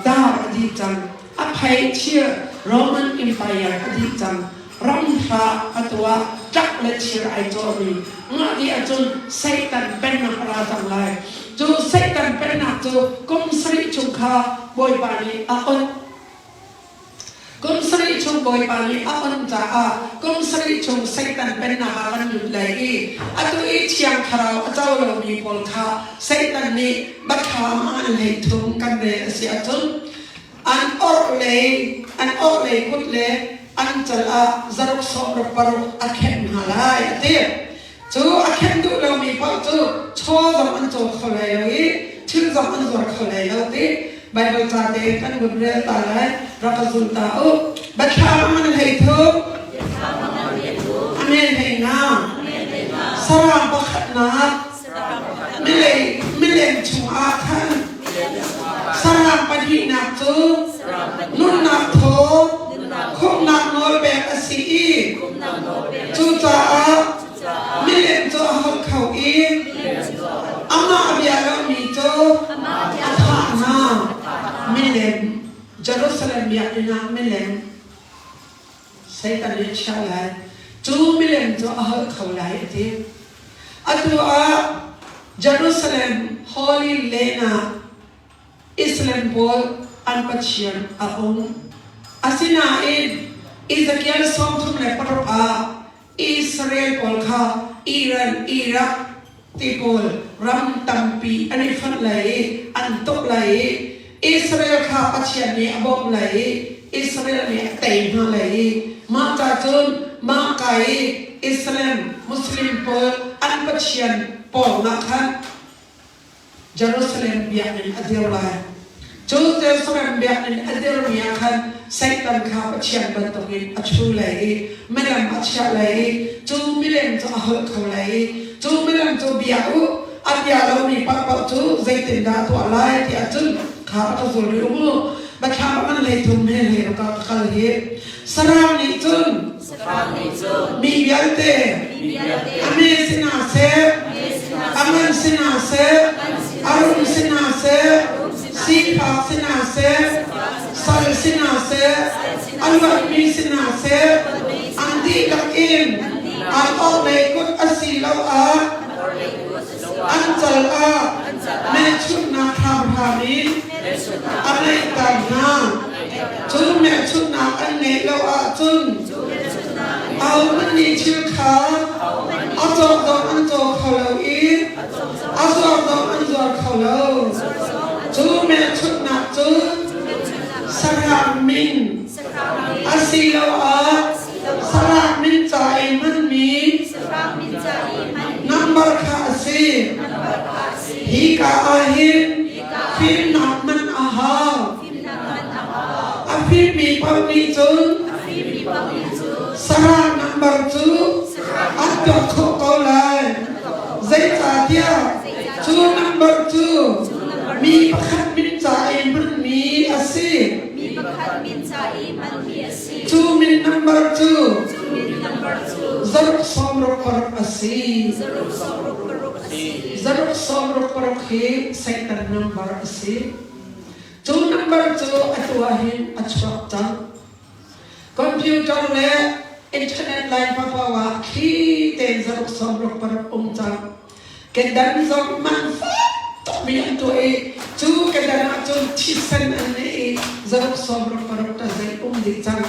dar a dih cang. A phei thir. Roman Empire a dih cang. Ramhra a tuah, ṭak le thir ai cawhmi. Mah dih ahcun Satan pennak a ra cang lai. Cu Satan pennak cu kum sarih chung kha Bawipa nih a onh. Kum sarih chung Bawipa nih a on caah kum sarih chung Satan pennak ah kan lut lai i atu i Thiang Thlarau a co lomi pawl kha Satan nih biathlam a ngan hlei thum kan rel a si ahcun an orhlei an orhlei kut le an cal ah zaruk sawmruk paruk a khenh hna lai a ti. Cu a khenh duh lomi paoh cu chaw zong an caw kho lai lo i thil zong an zuar kho lai lo ti Baibal ca te kan vun rel ta lai rak ka zul ta u. Biathlam a ngan hlei thum. Amen hlei nga. Sarang pakhatnak milei milem chungah khan sarang pahnihnak cu nunnak thaw khumnak nawl pek a si i Cucaah milem cu a holh kho i amah a bia lomi cu a thah hna. Milem, Jerusalem biakinn ah milem Satan nih a chiah lai. Cu milem cu a holh kho lai a ti. Atu ah Jerusalem Holy Land ah Islam pawl an pathian a um. Asinain Ezekiel 36 ah Israel pawl kha Iran, Iraq ti pawl ram tampi an i fonh lai i an tuk lai i Israel kha Pathian nih a bawmh lai i Israel nih a tei hna lai i mah ca cun mah ka i Islam Muslim pawl an pathian pawngah khan Jerusalem biakinn a dir lai. Cu Jerusalem biakinn a dirmi ah khan Satan kha Pathian bantukin a ṭhu lai i milem a chiah lai i cu milem cu a holh kho lai i cu milem cu bia u a bia lomi paohpaoh cu zeitindah a tuah lai ti ahcun kha a ka zul rih u mu. Biathlam a ngan hlei thum he hlei ruk ah ka kal hi. Sarang nih cun mi vialte a me si hna seh, a ngan si hna seh, a rum si hna seh, sifak si hna seh, sal si hna seh, a luatmi si hna seh, an dihlak in an orhlei kut asiloah an cal ah hmelchunhnak hramhram in a ngeihter hna. Cu hmelchunhnak an ngeih lo ahcun ahohmanh nih thil kha a cawk zong an caw kho lo i a zuar zong an zuar kho lo. Cu hmelchunhnak cu sahrang min asiloah sahrang min ca i hmanmi Nambar kha a si. Hika ah hin fimnak hman a hau. A fimmi paoh nih cun sarah nambar cu an tuah khawh ko lai. Zeicahtiah cu nambar cu mi pakhat min ca i hmanmi a si. Cu min nambar cu Zaruk sawmruk paruk a si. Zaruk sawmruk paruk hi Satan number a si. Cu number cu atu ah hin a chuak cang. Computer le internet line paohpaoh ah thli tein zaruk sawmruk paruk um cang. Kedan zong man fak tukmi an tuah i cu kedan ahcun thisen an neh i zaruk sawmruk paruk ta zei um dih cang.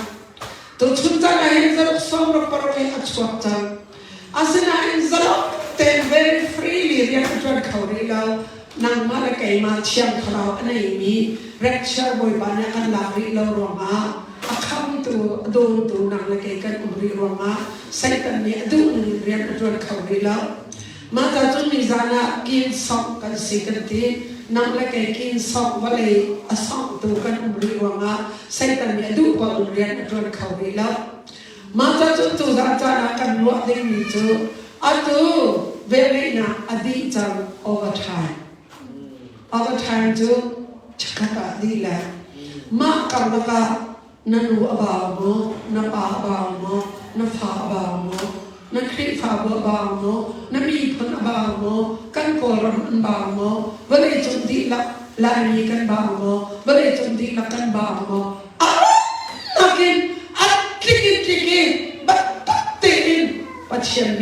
Tuchun caan ah hin zaruk sawmruk paruk hi a chuak cang. Asinain zaruk tein very freely rian a ṭuan kho rih lo. Nangmah le keimah Thiang Thlarau a neimi Rapture Bawipa nih a kan lak rih lo ruangah a khamtu, a dawtu nang le kei kan um rih ruangah Satan nih a duh ning rian a ṭuan kho rih lo. Mah ca cun nizan ah kin sawngh kan si kan ti. Nang le kei kin sawngh vawlei a sawnghtu kan um rih ruangah Satan nih a duh paoh in rian a ṭuan kho rih lo. Mah ca cun tuzan caan ah kan ruah dingmi cu atu velngeihnak a dih cang overtime. Overtime cu chikkhat ah dih le mah karlak ah Na nu a bau maw? Na pa a bau maw? Na fa a bau maw? Na Khrihfabu a bau maw? Na miphun a bau maw? Kan Kawlram an bau maw? Vawleicung dihlak Laimi kan bau maw? Vawleicung dihlak kan bau maw? A nakin.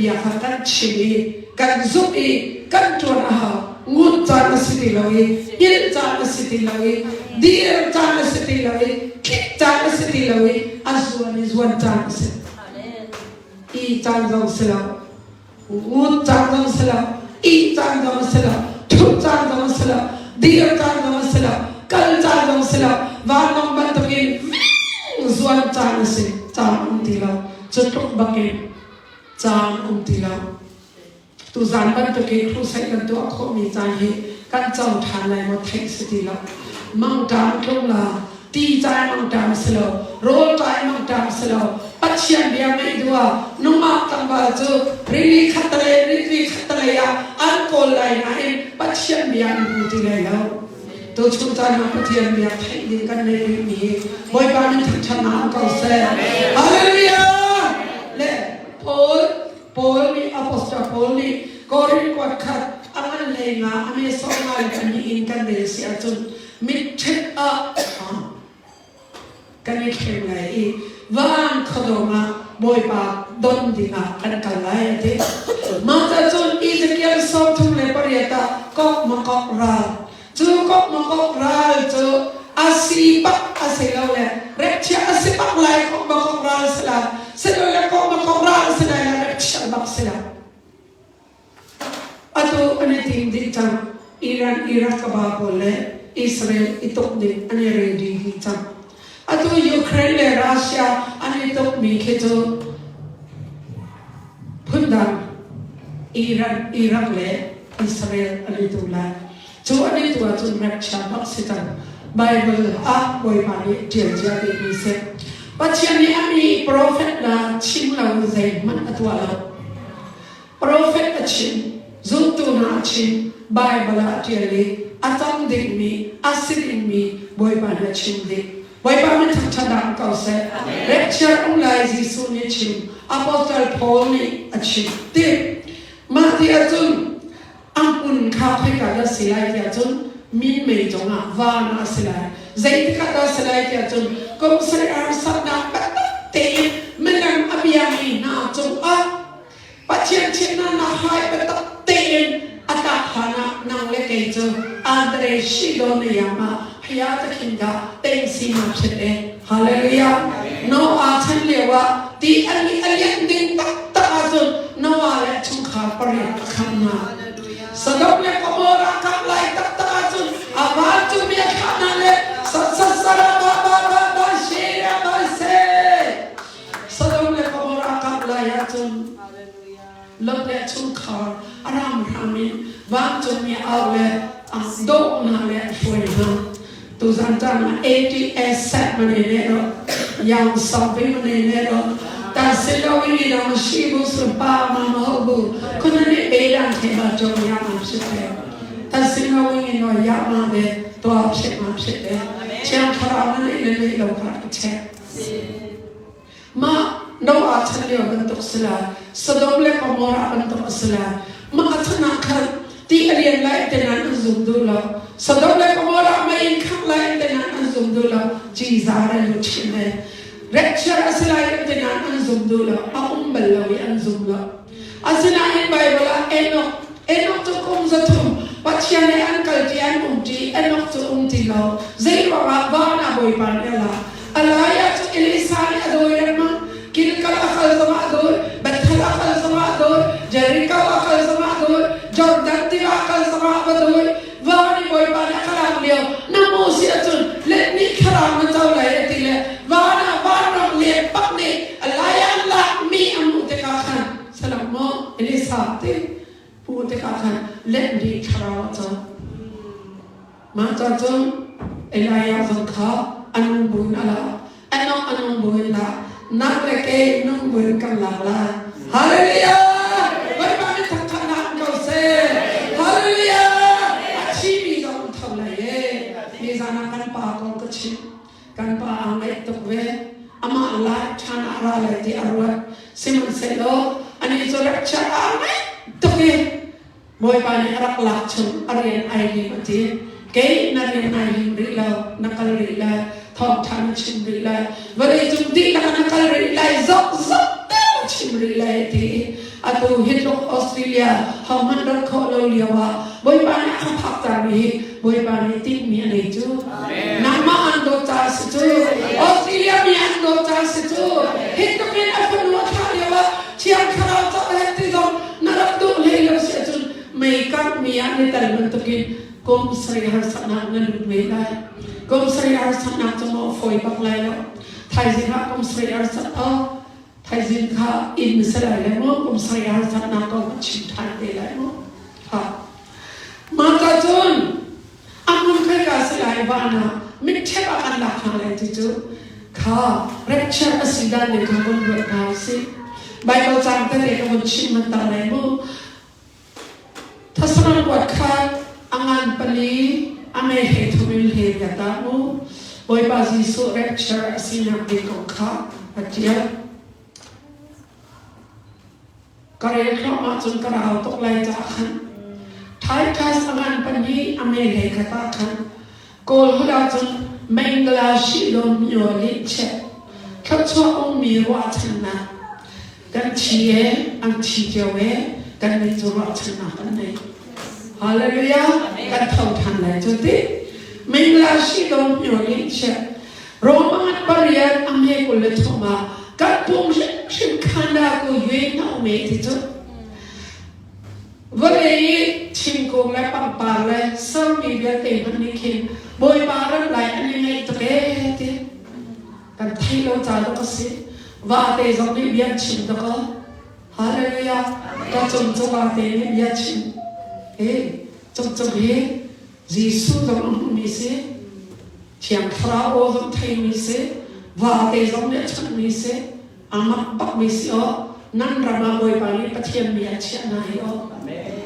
bia kha kan chim i kan zumh i kan ṭuan a hau. Ngut caan a si ti lo i hngilh caan a si ti lo i dir caan a si ti lo i tlik caan a si ti lo i a zuan i zuan caan a si. I caan zong si lo, ngut caan zong si lo, ih caan zong a si lo, ṭhut caan zong a si lo, dir caan zong a si lo, kal caan zong si lo, vanlawng bantukin zuan caan a si, caan um ti lo. Cu tluk bakin caan um ti lo. Tuzaan bantuk i crusade kan tuah khawhmi caan hi kan co ṭhan lai maw theih si ti lo. Mangṭam tlung la, ti cai mangṭam si lo, rawl ṭai mangṭam si lo, Pathian bia ngaih duh ah nungak tlangval cu rili khattelei rili khattelei ah an kawl lai nain Pathian bia an hmu ti lai lo. Tuchun caan ah Pathian bia theih ding kan nei rihmi hi Bawipa min thangṭhatnak um ko seh. Hallelujah! Le Paul Paul nih Apostle Paul nih Korin kuat khat a ngan hlei nga a me sawm nga le pahnih in kan rel si ahcun mitṭhep ah kan i thleng lai i van khuadawm ah Bawipa don dingah kan kal lai a ti. Mah ca cun Ezekiel 38 ah kok makok ral cu kok makok ral cu a si bak a si lo le repchia a si bak lai kok makok ral si lai silole kok makok ral si lai le repchia bak si lai atu an i tim dih cang Iran Iraq ka ba pawl le Israel i tuk ding an i ready dih cang atu Ukraine le Russia an i tuk mi khi cu phundang Iran Iraq le Israel an i tu lai Cu an i tu ahcun rapture bak si cang. Bible ah Bawipa nih ṭial cia dihmi si. Pathian nih a mi profet hna chim lo zeihmanh a tuah lo. Profet a chim, zumtu hna a chim, Bible ah a ṭial i a cang dingmi, a si dingmi Bawipa nih a chim dih. Bawipa min thangṭhat ko seh. Rapture um lai Jesuh nih chim, Apostle Paul nih a chim. Ti mah ti ahcun A hmun kha khoika dah si lai tiah cun minmei cungah van ah a si lai. Zeitikah dah a si lai tiah cun kum sarih harsatnak taktak tein milem a biami hna cungah Pathian thimnak hai biatak tein a tlak hlan ah nang le kei cu Andre Shido na yam ah phaya takhin dah teng si ma phet e. Hallelujah. Noah chan lio ah ti a lian ding taktak ahcun Noah le chungkhar pariat a khamh hna. Sodom le Gomorrah khamh lai taktak ahcun a vancungmi a thlah hna le sasasara ba ba ba ba she ba se. Sodom le Gomorrah khamh lai ahcun Lot le chungkhar a ramhram in vancungmi au le dawh hna le a hruai hna. Tuzan caan ah ATS set mane ne ro yang song bi mane ne ro ta silo wi na shi bu su pa ma ma ho bu khuna ne be dan the ba jo ya ma shi te ta silo wi no ya ma de to she ma she te chiang thara na ne le le lo kha che Mah Noah chan lio bantuk si lai, Sodom le Gomorrah bantuk a si lai. Mah a chan ah khan ti a lian lai te nain an zum duh lo. Sodom le Gomorrah mei in khangh lai te nain an zum duh lo. Ciza re lu chin le rapture a si lai te nain an zum duh lo. A um bal lo i an zum lo. Asinain Baibal ah Enoch, Enoch cu kum 300 Pathian he an kalṭi an umṭi, Enoch cu um ti lo. Zei ruangah van ah Bawipa nih a lak? A lai ah cun Elisa nih a dawi lengmang. Gilgal a kal zongah a dawi, Bethel a kal zongah a dawi, Jericho a kal zongah a dawi, Jordan tiva a kal zongah a va dawi. Van i Bawipa nih a ka lak lio na hmuh si ahcun let nih thlarau na co lai a ti le van ah vanram leng bak nih a lai ah an lakmi a hmuh tikah khan salam maw Elisa ti hmuh tikah khan let nih thlarau a co. Mah ca cun Elijah zong kha a nung buin a lak Enoch a nung buin lak nak le ke nung buin kan lak lai. Hallelujah! Bawipa min thangṭhatnak um ko seh. Hallelujah! A thimi zong um tho lai e. Nizan ah kan pa kong ka chim. Kan pa aa ngaih tuk ve. Amah lai ṭhan ah ra lai ti a ruat. Sihmanhsehlaw anih cu rapture aa ngaih tuk i Bawipa nih a rak lak chung a rian ai lim a ti. Kei na rian ai lim rih lo, na kal rih lai, thawngṭha na chim rih lai, vawleicung dihlak na kal rih lai, zok zok te na chim rih lai a ti i. Atu hi tluk Australia hohmanh rat khawh lo lio ah Bawipa nih a ka phak cangmi hi Bawipa nih tinhmi a nei cu. Nangmah an dawt caah si cu. Australia mi an dawt caah si cu. Hi tluk in a fanu a thlah lio ah Thiang Thlarau caah he ti zong na rak duh hlei lo si ahcun mei kanghmi ah ni tel bantukin kum sarih harsatnak na lut ve lai. Kum sarih harsatnak cu maw fawi bak lai lo. Thaizing ah kum sarih harsat aw thaizing kha inn si lai le maw kum sarih harsatnak kong ka chim ṭhan te lai maw. Ha. Mah ka cun a hmun khoi ka si lai van ah mitṭhep ah kan lak hna lai ti cu kha rapture a si dan ning kha vun ruat hna usih. Bible cang tete ka vun chim hmanta lai mu. Thasarang kuat khat a ngan pali a mei hlei thum in hlei riat ah mu Bawipa Jesuh rapture a sinak ding kong kha a ṭial. Ka rel thluahmah cun ka rau tuk lai caah khan Titus a ngan pahnih a mei hlei khat ah khan Kawl holh ahcun Mengla Shilom Myo Lin Chet thluachuah ummi ruahchannak kan thi e an thi cio e kan nih cu ruahchannak kan nei. Hallelujah kan tho than lai cu ti Mengla Shilom Myo Lin Chet Roman pariat a hme 23 ah kan pum hrimhrim khanda ku yue na ume ti cu Vawlei i thingkung le pangpar le sermi vialte hmanh nih khin Bawipa rat lai an i ngaih tuk ee ti kan theih lo ca dawk a si. Vate zong nih bia an chim tuk aw. Hallelujah. Ka cung cu vate nih bia chim. Eh, cung cung hi Jesuh zong a hmuhmi si. Thiang Thlarau aw zong theimi si. Vate zong nih a chawnhmi si. Amak bakmi si aw. Nan ram ah Bawipa nih Pathian mi a chiah hna hi aw.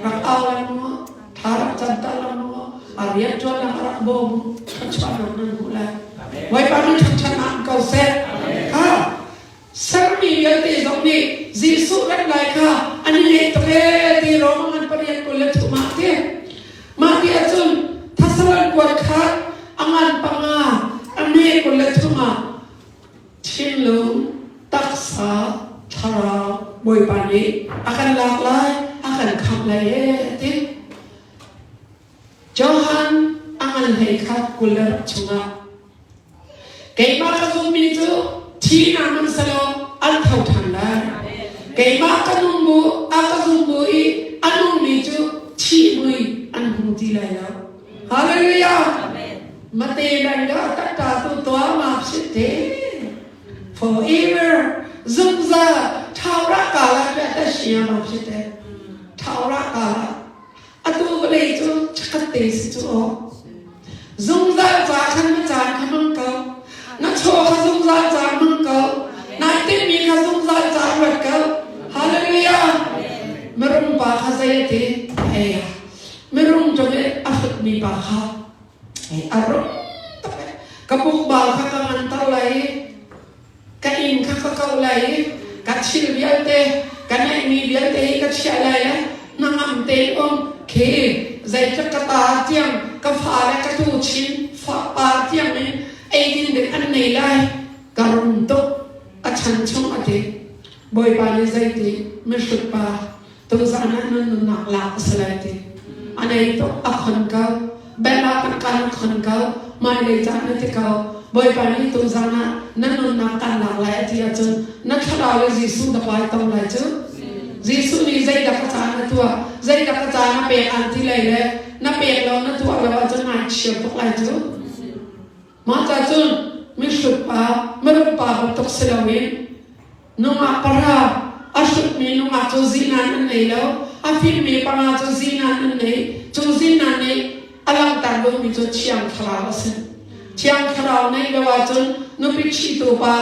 Rak au lengmang aw. Thla rak camter lengmang aw. A rian ṭuannak a rak bawm. Thluachuahnak nan hmuh lai. Bawipa nih ṭhatṭhatnak in ko seh. Ha! Sermi vialte zong nih Jesuh rat lai kha an i ngaih tuk ee ti Roma ngan 8:23 ah a ti. Mah ti ahcun Thessalon kuat khat a ngan panga a me 23 ah thinlung, taksa, thlarau Bawipa nih a kan lak lai, a kan khamh lai ee a ti. Johan a ngan hlei kha 20 le rak chungah keimah ka zummi cu thi na man selaw an tho ṭhan lai. Keimah ka nung bu a ka zum bu i a nungmi cu thi mui an hmu ti lai lo. Hallelujah! Mate lai ga takta tu tua ma psit te. Forever zungzal thaura kala ta ta shia ma psit te. Thaura kala. Atu vawlei cu chakhat te si cu aw. Zungzal ca khan na caan kha hmang ko. Na chaw kha zungzal ca hmang ko. Nai tinhmi kha zungzal ca ruat ko. Hallelujah! Mirum pa kha zei a ti? Ei Mirum ṭong i a hrutmi pa kha a rum tuk i ka bukbal kha ka nganter lai i ka inn kha ka kauh lai i ka thil vialte ka neihmi vialte hi ka chiah lai i hnangam tein um khi zeitluk ka ta tiang ka fale ka tu chin pa tiang in eidin ding an nei lai ka rum tuk a chan chung a ti Bawipa nih zeiti mihrut pa Tuzan ah nan nunnak lak a si lai ti. A nei tuk a khon ko. Bel ah kan kan khon ko. Hmailei caan na ti ko. Bawipa nih tuzan ah na nunnak kan lak lai a ti ahcun na thlarau le Jesuh dak lai tong lai cu. Jesuh nih zeidah ka caan na tuah, zeidah ka caan na pek an ti lai le na pek lo na tuah lo ahcun nai chir tuk lai cu. Mah ca cun mihrut pa, mirum pa bantuk si loin Nungak pahra a hrutmi nungak cu zinan an nei lo. A fimmi panga cu zinan an nei. Cu zinan nih a langhter duhmi cu Thiang Thlarau a si. Thiang Thlarau neih lo ahcun nupi ṭhitu pa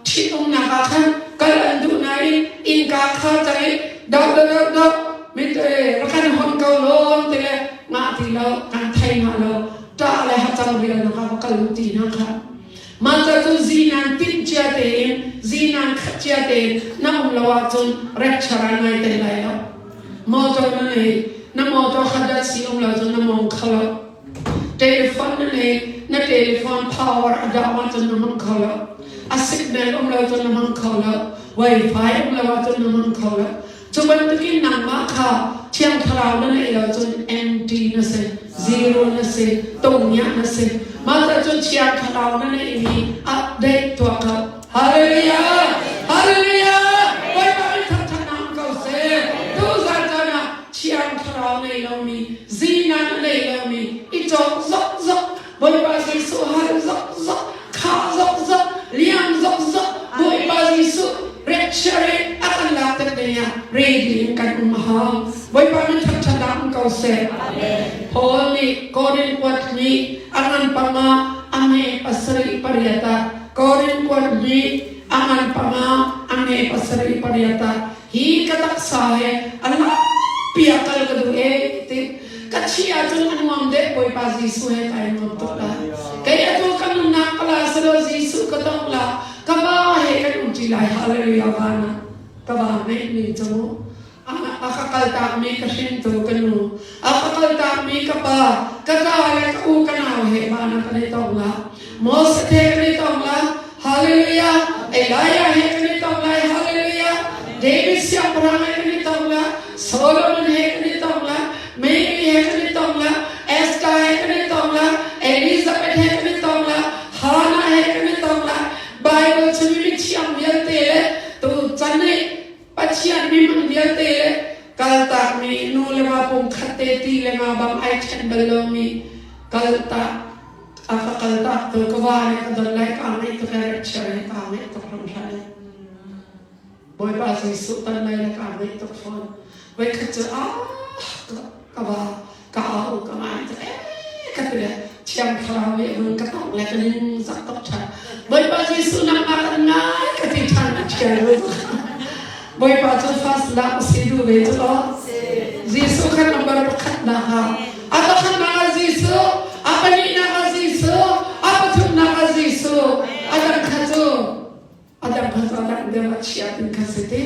ṭhitumnak ah khan kal an duh nain innka kha cang i doh doh doh doh mit rak kan hon ko lawn ti le ngah ti lo kan thei hna lo ṭah le hacang rialnak ah va kal u ti hna kha Mah ca cu zinan timh cia tein, zinan khat cia tein na um lo ahcun rapture ah nai tel lai lo. Motor na nei, na motor kha dat si um lo cun na mong kho lo. Telephone na nei, na telephone power a dam ahcun na hmang kho lo. A signal um lo cun na hmang kho lo. Wi-Fi um lo ahcun na hmang kho lo. Cu bantukin nangmah kha Thiang Thlarau na ngeih lo cun empty na si, zero na si, tongnya na si. Mah ca cun Thiang Thlarau na ngeihmi update tuah ko. Hallelujah! Hallelujah! Bawipa min thangṭhatnak um ko seh. Tuzan caan ah Thiang Thlarau ngei lomi, zinan a nei lomi, i cawk zokzok, Bawipa Jesuh hal zokzok, kha zokzok, liam zokzok, Bawipa Jesuh rapture a kan lak tek ding ah ready in kan um a hau. Bawipa min thangṭhatnak um ko seh. Paul nih Korin kuat nih a ngan panga a nge pasarih pariat ah Korin kuat nih a ngan panga a nge pasarih pariat ah hi ka taksa he a lampi ah kal ka duh ee ti ka thi ahcun a nuam deh Bawipa Jesuh he kai nuam tuk la kei atu ka nunnak pala selaw Jesuh ka tong la ka va he kan um ṭi lai hallelujah van ah ka va ngeih mi cu a ka kaltak mi ka hringtu ka nu a ka kaltak mi ka pa ka ta le ka u ka nau he van ah kan i tong la Moses he kan i tong la Hallelujah Elijah he kan i tong lai Hallelujah David siangpahrang he kan i tong la Solomon he kan i tong la Mary he kan i tong la Esther he kan i tong la Elizabeth he kan i tong la Hannah he kan i tong la Bible chimmi mithiang vialte le tu chan i Pathian mimang vialte le kaltakmi nu le va pumkhat te ti le nga bang ai ṭhen bal lomi kaltak a ka kaltak tu ka va le ka don lai ka ngeih tuk e chia le ka ngeih tuk ram hlah le Bawipa Jesuh tan lai le ka ngeih tuk fawn voi khat cu ah ka va ka au ka ngai tuk e ka ti le thiang thlarau nih vun ka tongh le ka ning zak tuk ṭhan Bawipa Jesuh nangmah kan ngai ka ti ṭhan a ṭhial Bawipa cu fast lak si duh ve cu aw Jesuh kha number pakhat nak ah a pakhatnak ah Jesuh a pahnihnak ah Jesuh a pathumnak ah Jesuh a dang kha cu a dang kha cu a dang deuh a chia tin kha si ti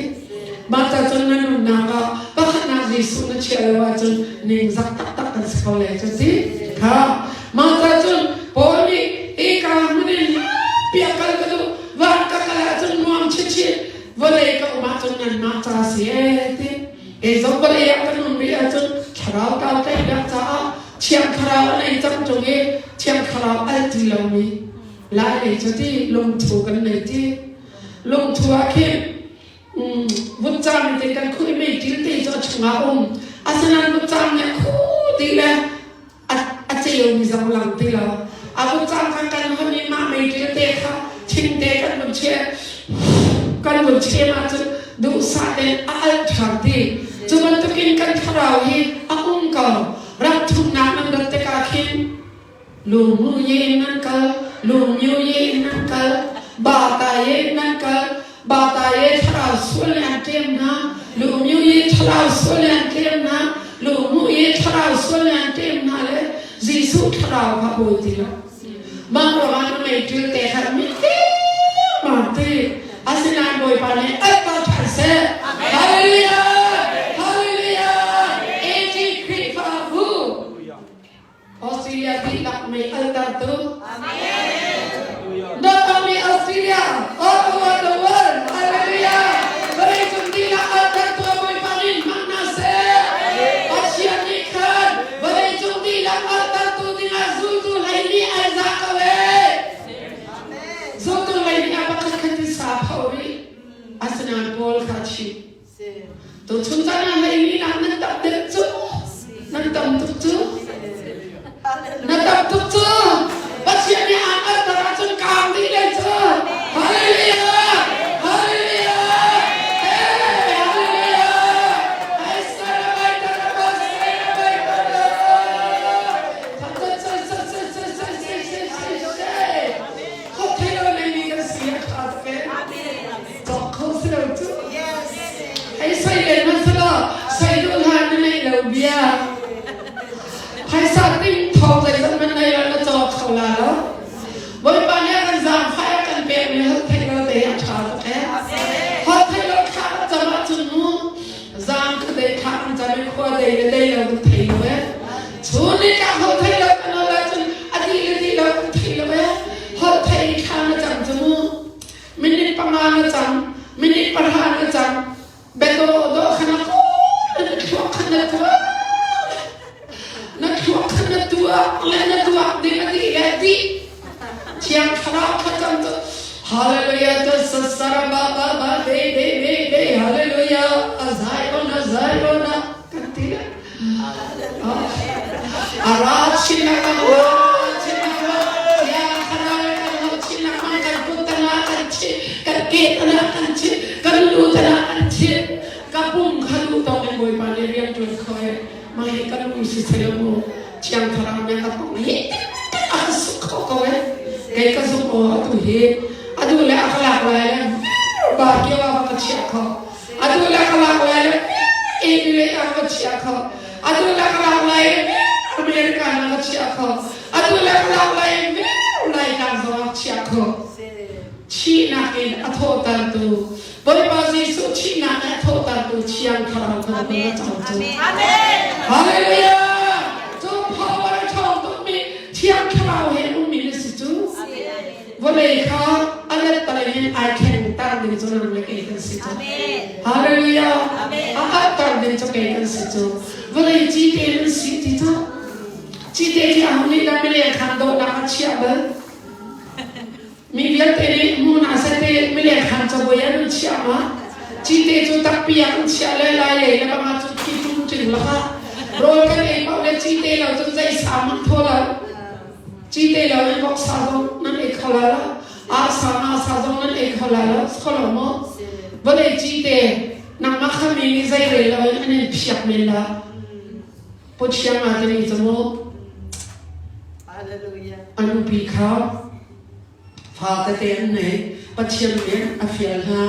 mah ca cun na nunnak ah pakhatnak Jesuh na chiah lo ahcun ningzak taktak kan si ko le cu ti kha mah ca cun Paul nih hika hmun in piak kal ka duh van ka kal ahcun nuam chinchin vawlei ka um ahcun nanmah ca si ee ti kei zong vawlei ah kan um rih ahcun thlarau tau tlaihnak caah thiang thlarau a nei cang ṭung i thiang thlarau al ti lomi Lai lei cu ti lungthu kan nei ti lungthu ah khin vutcam te kan khuh i meiṭil te cu a chungah um asinain vutcam nih a khu ti le a ceumi zong lang ti lo a vutcam kha kan hon i mah meiṭil te kha thing te kan vun cheh kan vun chem ahcun duhsah tein a alh ṭhan ti cu bantukin kan thlarau hi a um ko ram thumnak nan rat tikah khin Lungmu ye in nan kal, lungmyu ye in nan kal, bata ye in nan kal, bata ye thlarau sual le an ṭem hna, lungmyu ye thlarau sual le an ṭem hna, lungmu ye thlarau sual le an ṭem hna le Jesuh thlarau kha bawi ti lo. Mah ruangah na meiṭil te kha mi ma ti. Asinain Bawipa nih alh ṭhan seh. Hallelujah! Hallelujah! AG Khrihfabu. Australia dihlak mei altertu. Not only Australia, all over the world. Hallelujah. Vawleicung dihlak altertu a Bawipa nih hmang hna seh. Pathian nih khan vawleicung dihlak altertu dingah zultu hlei nih ai za ko ee. Zultu hlei nih a pakhat khat in sa pho rih. Asinain Paul kha a chim. Tuchun caan ah hlei mi nak nan tam deuh cu nan tam tuk cu na tam tuk cu Pathian nih aan alter ahcun kaang dih lai cu Hallelujah Hallelujah Hey Hallelujah Hai sarabai tarabai sarabai Khop thei lo nei mi kan si a tha tuk e Cawk kho si lo cu. Hei soi len hmanh selaw soi duh hlah na neih lo bia. Phaisa ting thawng zeizat hmanh nei lo na cawk kho la lo. Bawipa nih a kan zaangfah a kan pekmi holh theih lo te a ṭha tuk ee. Holh theih lo thla kan cam ahcun mu zaang kha dei thla kan cam i khua dei le dei lo kan thei lo ee. Chun ni tlak holh theih lo kan holh ahcun a dih le dih lo kan thei lo ee. Holh theih i thla na cam cu mu Minute panga na cang, minute pahra na cang, biadawh dawh kha na dih. Thiang Thlarau thlacam cu Hallelujah to sasara ba ba ba de de de de Hallelujah azai ona zai ona kan ti le. A ra chin lengmang ra chin lengmang Thiang Thlarau kan hau chin lengmang kan kut tangah kan chih kan ke tangah kan chih kan lu tangah kan chih ka pum kha duh tawk in Bawipa nih rian ṭuan kho e mah hi kan lu si seh mu Thiang Thlarau nih ka tong hi a ka suk kho ko e kei ka zumh aw atu hi adu le a ka lak lai le ba kio ah ka chiah kho atu le ka lak lai le Amy ah ka chiah kho atu le ka lak lai America na ka chiah kho atu le ka lak lai lai tlang zong ah chiah kho thihnak in a thawhtertu Bawipa Jesuh thihnak in a thawhtertu Thiang Thlarau kha na cang cu Hallelujah cu power a ṭhawng tukmi Thiang Thlarau he ummi na si cu vawlei kha a lettalei in ai thlengter ding cu nang le kei kan si cu. Hallelujah. A alter ding cu kei kan si cu. Vawlei cite nan si ti cu. Cite khi a hung nih le mile khan dawhnak a chiah bal. Mi vialte nih hmun ah sete mile khan cabuai an chiah ma. Cite cu takpi ah an chiah le lai lei le bang ah cun khi tum ṭing lakah rawl kan ei paoh le cite lo cun zei sa hmanh thaw lo. Cite lo in voksa zong nan ei kho lai lo. Arsa nga zong nan ei kho lai lo. Kho lo maw? Vawlei cite nangmah kha mi nih zei rel lo in an in phiak men la. Pawchiang ah timi cu mu. A nupi kha fa tete an nei. Pathian nih a fial hna.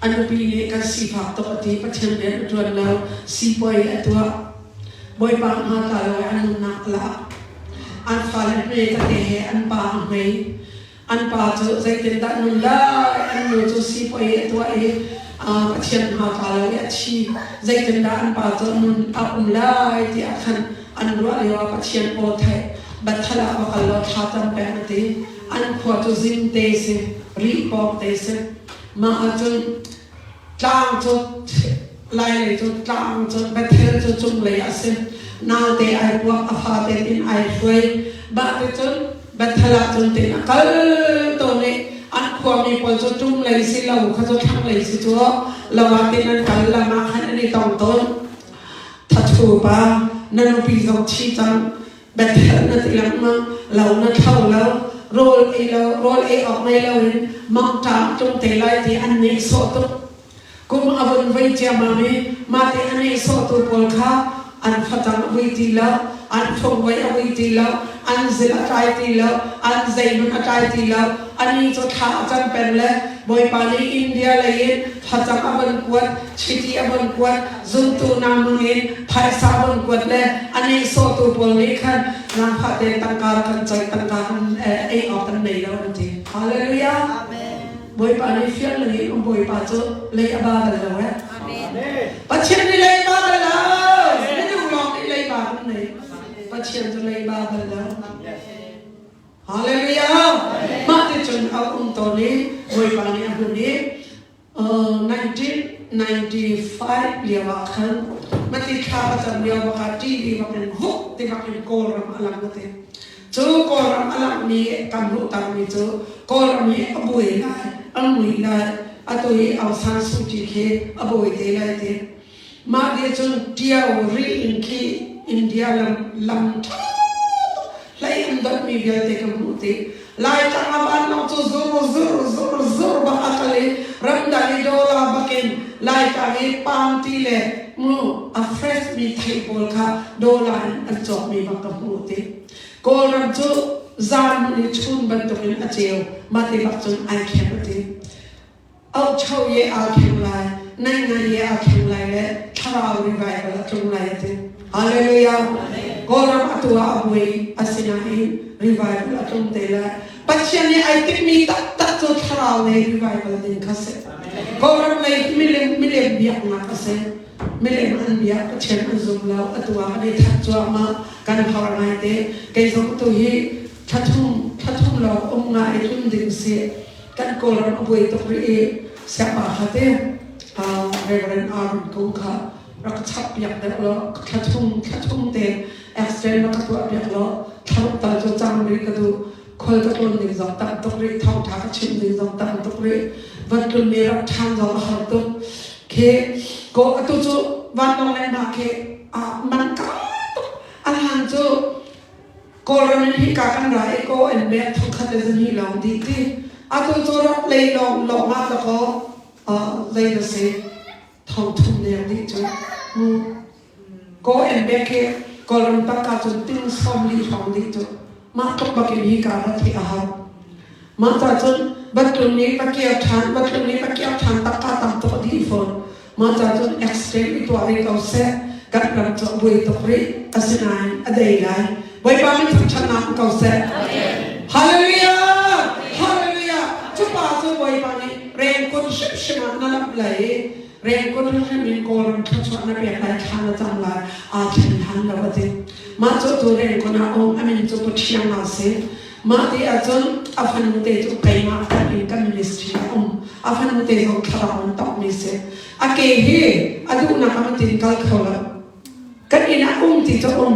A nupi nih kan sifak tuk a ti. Pathian nih a ṭuan lo. Sipuai a tuah. Bawipa hna tla lo i an nunnak a lak. An fale hme tete he an pa a hmei. An pa cu zeitindah nun lai? An nu cu sipuai a tuah i Pathian hna tla lo i a thi. Zeitindah an pa cu nun a um lai tiah khan an ruah lio ah Pathian aw theih Bethel ah va kal law thla cam peng a ti. An khua cu zing te si, rih pawng te si. Mah ahcun Tlang cu lailei cu tlang cu Bethel cu cunglei a si. Naute ai puak, a fate tin ai hruai. Mah ti cun Bethel ah cun tin a kal tawn i an khuami pawl cu ṭumlei si lo kha cu thlanglei si cu lo ah tin an kal lam ah khan an i tong tawn. Thathu pa, na nupi zong thi cang, Bethel na ti lengmang, lo na thlo lo, rawl ei lo, rawl ei awk ngei loin mangṭam tlung te lai ti an nehsawh tuk. Kum a vun voi ciammam i mahti a nehsawhtu pawl kha an facang a vui ti lo, an fungvoi a vui ti lo, an zil a tlai ti lo, an zeihmanh a tlai ti lo. Anih cu thla a cam peng le Bawipa nih India lei in facang a von kuat, chiti a von kuat, zumtu namang in phaisa a von kuat le a nehsawhtu pawl nih khan nangfah tein tangka rak kan coih, tangka kan ei awk kan nei lo an ti. Hallelujah. Bawipa nih fial lei um Bawipa cu lei a ba bal lo eh. Pathian nih lei ba bal lo. Minung lawng nih lei ba kan nei. Pathian cu lei ba bal lo. Hallelujah. Mah ti cun a um tawn i Bawipa nih a hun i 1995 lio ah khan mati thla ka cam lio bak ah TV bak in vuk ti bak in Kawlram a lang te. Cu Kawlram a langmi kan hmuhtermi cu Kawlram hi a buai lai, a mui lai, atu hi Aung San Suu Kyi khi a buai te lai ti. Mah ti cun Ṭio ri in khi India lam lam ṭha tuk hlei an donhmi vialte ka hmuh ti. Laitlang a vanlawng cu zur zur zur zur bak a kal i ramdang i dollar bakin Laitlang i palm ti le mu a fresh mi thei pawl kha dollar in an cawkmi bak ka hmuh ti. Kawlram cu zan hmun i chun bantukin a ceu mah ti bak cun ai khem a ti. Auhcho ye aa thleng lai, naingngai ye aa thleng lai le thlarau revival a tlung lai a ti. Hallelujah. Kawlram atu ah a buai asinain revival a tlung te lai. Pathian nih ai timhmi taktak cu thlarau lei revival ding kha si. Kawlram lei milem milem biaknak a si. Milem an biak, Pathian an zum lo. Atu ah kan i that cuahmah, kan har ngai te. Kei zong tu hi thlathum thlathum lawng um nga i tlun ding si. Kan Kawlram a buai tuk rih i siangpa kha te Reverend Aaron Kung kha rak chap piak deuh law thla thum te extend rak ka tuah piak law thlaruk tal cu cang rih ka duh. Khual ka tlawn ning zong tam tuk rih, thawngṭha ka chim ning zong tam tuk rih. Van tlun mi rak ṭhan zong a har tuk. Khi ko atu cu vanlawng le mah khi ah man ka tuk. A hlan cu Kawlram in hika kan ra i ko an mek thongkhat le zahnih lawng dih ti. Atu cu rak lei lawng lawng ah dakaw zei na si thongthum leng dih cu. Mu Ko an bek hi Kawlram tangka cun ting 40 hrawng dih cu. Mah tluk bak in hika rat hi a har. Mah ca cun batlun nih va kir ṭhan, batlun nih va kir ṭhan tangka tam tuk a dih fawn. Mah ca cun accident i tuah rih ko seh. Kan ram cu a buai tuk rih. Asinain a dei lai. Bawipa min thangṭhatnak um ko seh. Hallelujah! Hallelujah! Cu pa cu Bawipa nih rengkun hrimhrim ah na lamh lai i Rengkun hrim in Kawlram thluachuah na pek lai thla na cam lai aa thlen hlan lo a ti. Mah cu tu rengkun ah um a min cu Pathiang a si. Mah ti ahcun a fanu te cu keimah kan in kan ministry a um. A fanu te zong thlarau an tawkmi si. A ke hi a duhnak ah tin kal kho lo. Kan inn ah um ti cu um.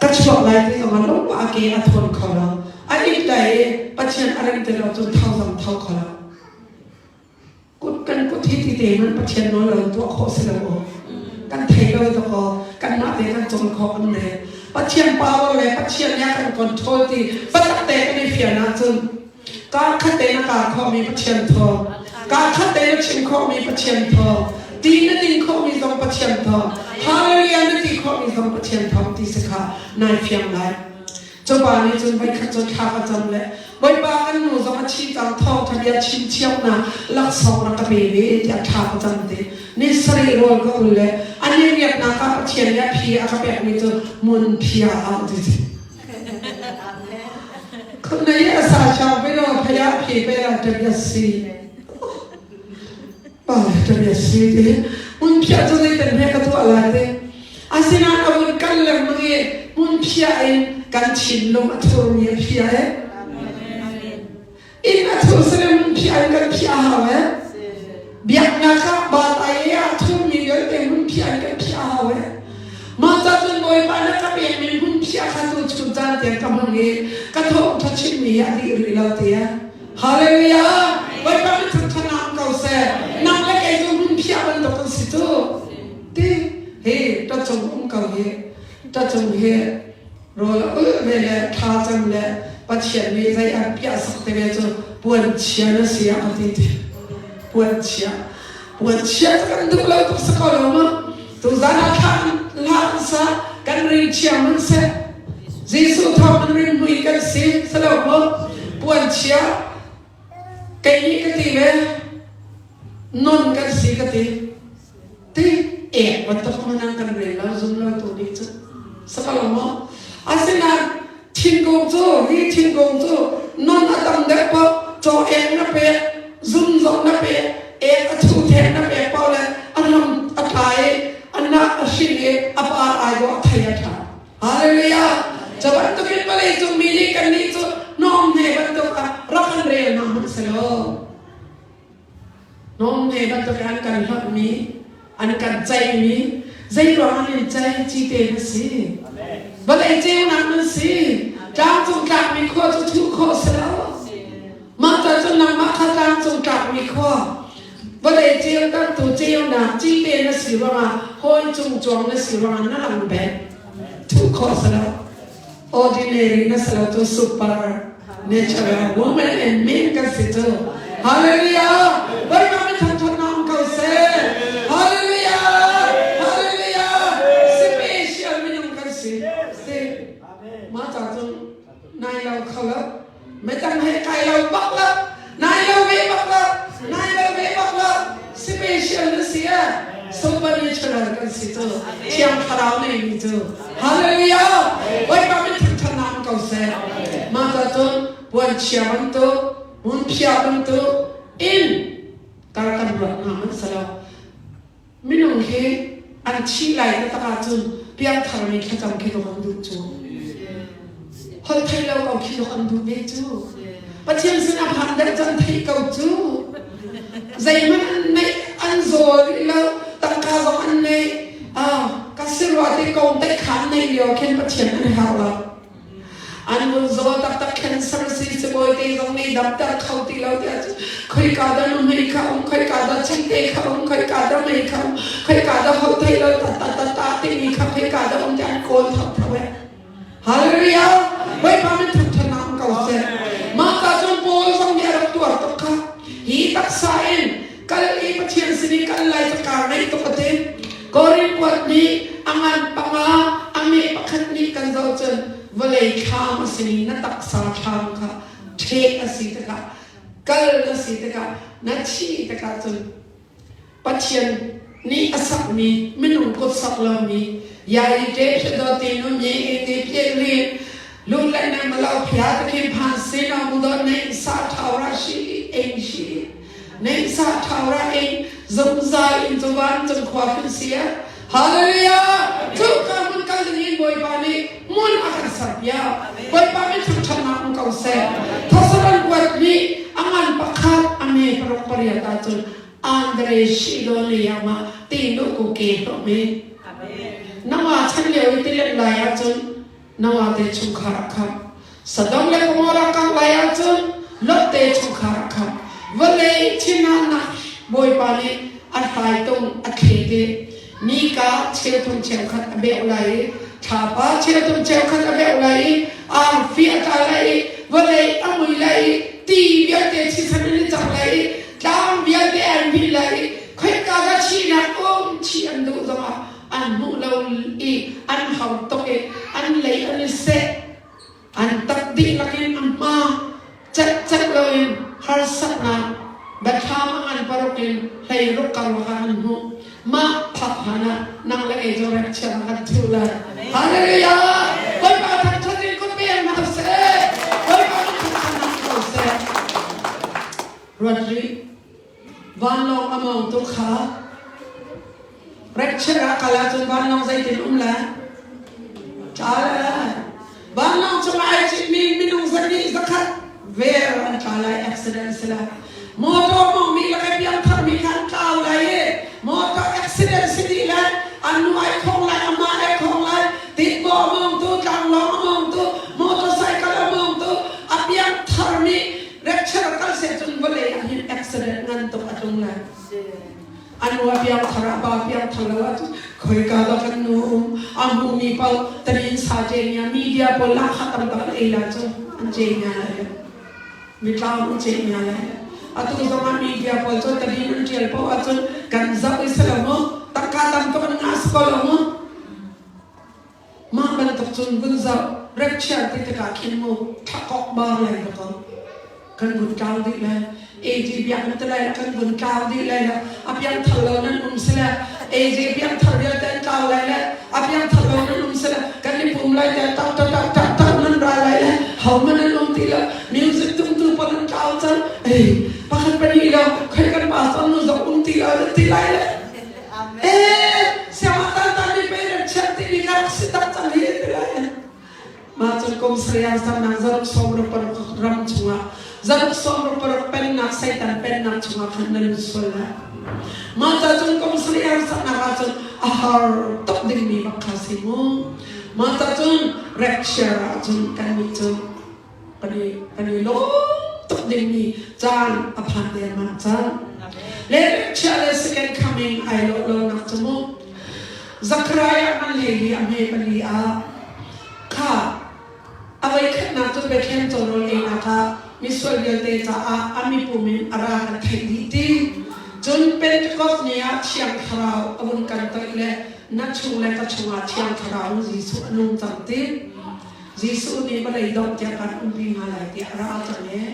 Ka chuak lai ti zong ah lo a ke a thawn kho lo. A it lai i Pathian a rem ti lo cun tho zong tho kho lo. Kut kan kut hi ti te man Pathian nawl lo tuah khawh si lo aw. Kan thei lo to ko kanmah te kan cawn khawh kan ne. Pathian power le Pathian nih a kan control ti biatak te kan i fian ahcun kaa khat te na kaa khawhmi Pathian thawng, kaa khat te na chim khawhmi Pathian thawng, ti na din khawhmi zong Pathian thawng, hallelujah na ti khawhmi zong Pathian thawng ti si kha nai fiang lai. Cupa nih cun voikhat cu thla ka cam le Bawipa kan nu zong a thi cang thawngṭha bia chim thiamnak laksawng rak ka pe ve tiah thla ka cam te. Ni sarih rawl ka ul le a ni riaknak ah Pathian nih a phi a ka pekmi cu mun phia ah ti si. Khunai a sa chang pe lo phaya phi pe la tabia si. Pa tabia si te. Mun phia cu zeitan he ka tuah lai te. Asinain a vun kal lengmang i hmunphiah in kan thinlung a thurmi a phiah e. Inn a thur sile hmunphiah in kan phiah hau e. Biaknak ah batai ah thurmi vialte hmunphiah in kan phiah hau e. Mah ca cun Bawipa na ka pekmi hmunphiah kha tu chun caan tiang ka hmang i ka thawngṭha chimmi hi a dih rih lo tiah. Hallelujah! Bawipa min thangṭhatnak um ko seh. Nang le kei cu hmunphiah bantuk kan si cu. Ti hi ṭacung um ko hi ṭacung hi rawl a ulh ve le thlacam le Pathian nih zei an piah sak te ve cu puanchia na si ah ka ti ti puanchia puanchia cu kan duh lo tuk si ko lo ma tuzan ah thla hlah sa kan ring chia man seh Jesuh thawng in ring mui kan si salo maw puanchia kei nih ka ti ve non kan si ka ti Ti ek bantuk hmanh kan rel lo zum lo tu nih cun sakalo maw asinain thingkung cu hi thingkung cu non a tam deuh paoh caw ek na pek zum zong na pek ek a thu thek na pek paoh le a ram a tla i a nak a hring i a par ai dawh a thei a ṭha Hallelujah cu bantukin vawlei cung mi nih kannih cu hnawm hne bantuk ah rak kan rel hna hmanh selaw Hnawmhne bantuk an kan hlonhmi, an kan ceihmi, zeiruang an in ceih cite na si. Vawlei ceunak nan si. Tlangcung tlakmi khua cu thuh khawh si lo. Mah ca cun nangmah kha tlangcung tlakmi khua, vawlei ceutertu ceunak cite na si ruangah hawi cungcuang na si ruangah na lang bek. Thuh khawh si lo. Ordinary na si lo cu super natural woman and men kan si cu. Hallelujah! Bawipa min thangthatnak um ko seh. Hallelujah! Hallelujah! Special minung kan si. Si. Mah ca cun nai lo kho lo. Midang he kai lo bak lo. Nai lo ve bak lo. Nai lo ve bak lo. Special na si eh. Supernatural kan si cu. Thiang Thlarau neimi cu. Hallelujah! Bawipa min thangthatnak um ko seh. Mah ca cun puanchia bantuk, hmunphiah bantuk in kar kan ruat hna hmanh selaw minung hi an thih lai taktak ahcun piangtharmi thlacam khi dawh an duh cu. Holh theih lo ko khi dawh an duh ve cu. Pathian sinah phan deuh cu an theih ko cu. Zeihmanh an neih an zaw rih lo, tangka zong an nei. Ah, ka si rua ti kong te kha an neih lio khin Pathian an herh lo. An vun zaw taktak cancer si seh. Khoika dah nuhmei kha um, khoika dah chengte kha um, khoika dah mei kha um, khoika dah holh theih lo ta ta ta ta timi kha khoika dah um ti an kawl thotho eh. Hallelujah! Bawipa min thangṭhatnak um ko seh. Mah ka cun Paul zong nih a rak tuar tuk kha. Hi taksa in kal i Pathian sin i kal lai cu kaa ngaih tuk a ti. Korin kuat nih a ngan panga a me pakhat nih kan zoh cun vawlei thlam a simi na taksa thlam kha ṭheh a si tikah kal na si tikah na thi tikah cun Pathian nih a sakmi minung kut sak lomi yai te phe ti nu mi e ti phe li lu le na malo phia te khi phan si na mu do nei sa thau ra shi eng shi nei sa thau ra eng zungzal in zuwan cung khua khin sia Hallelujah! Cu ka mun kal ding in Bawipa nih mun a kan serpiak. Bawipa min thangṭhatnak um ko seh. Thosaran kuat nih a ngan pakhat a me paruk pariat ahcun Andre Shidoneyama ti nu ku ke hlawmi. Nawa chan lio i tilet lai ahcun Nawa te chungkhar a khamh. Sodom le Gomorrah kangh lai ahcun Lot te chungkhar a khamh. Vawlei thinhannak Bawipa nih a hlaitung a thlet i nika cheuthum cheukhat a beuh lai i thlapa cheuthum cheukhat a beuh lai i arfi a tla lai i vawlei a mui lai i ti vialte chichan an i cang lai i tlang vialte an hngilh lai i khoika dah thihnak um thih an duh zongah an hmuh lo i an hau tuk i an lei an i seh an tak dihlak in a hma cekcek loin harsatnak biathlam a ngan paruk in hleiruk karlak ah an hmuh. Mah phak hlan ah nang le kei cu rek chia kan thu lai. Hallelujah! Bawipa thangṭhat in kut pe hna seh. Bawipa thangṭhatnak ko seh. Ruat rih. Vanlawng a mawng tu kha Rapture ah kal ahcun vanlawng zeitin um lai? Tla lai. Vanlawng cungah ai citmi minung zahnih zakhat ver an tla lai accident si lai. Motor mawngmi le kai piangthar mi kha an tlau lai i motor accident si dih lai. An nu ai khong lai, amah ai khong lai. Tinbaw a mawngtu, tlanglawng a mawngtu, motorcycle a mawngtu, a piangthar mi rapture kal seh cun vawlei ah hin accident ngan tuk a tlung lai. A nu a piangthar a pa piangthar lo ahcun khoika dah kan nu um a hmumi paoh tanin sa ṭe media pawl lahkhah tam tak an ei la cu an ce nia lai mitlau an ce nia lai atu zongah media pawl cu tanin an ṭial paoh ahcun kan zoh i si lo maw tangka tam tuk an ngah si ko lo maw mah bantuk cun vun zoh rapture ti tikah khin mu thlakok bar lai ka ko kan vun tlau dih lai AG biakinn te lai kan vun tlau dih lai la a piangthar lo nan um sile AG piangthar vialte an tlau lai le a piangthar lo nan um sile kan i pum lai te tak tak tak tak tak nan ra lai le ho man an um ti lo music tumtu pon an tlau cang ei pakhat pahnih lo khoi kan pastor nu zong um ti lo nan ti lai le eh siama tan tan ni pe ran chiat ti ni ka si tak cang hi ti lai Mah cun kum sarih zamnak zaruk 16 ram chungah zaruk 16 pennak Satan pennak chungah khan na lut sual lai. Mah ca cun kum sarih saknak ahcun a har tuk dingmi bak kha si mu. Mah ca cun rapture ahcun kannih cu kan i kan i lawm tuk dingmi caan a phan dengmang cang. Le rapture le second coming ai lawh lonak cu mu. Zachariah man hlei li a hme pali ah Kha a voikhatnak cu Bethlehem cawrawl einak ah misual vialte caah a mipum in a ra kan theih dih ti. Cun Pentecost ni ah Thiang Thlarau a vun kan toih le na chung le ka chungah Thiang Thlarau Jesuh a nung cang ti. Jesuh nih vawlei dongh tiang kan umpi hna lai tiah a ra cang e.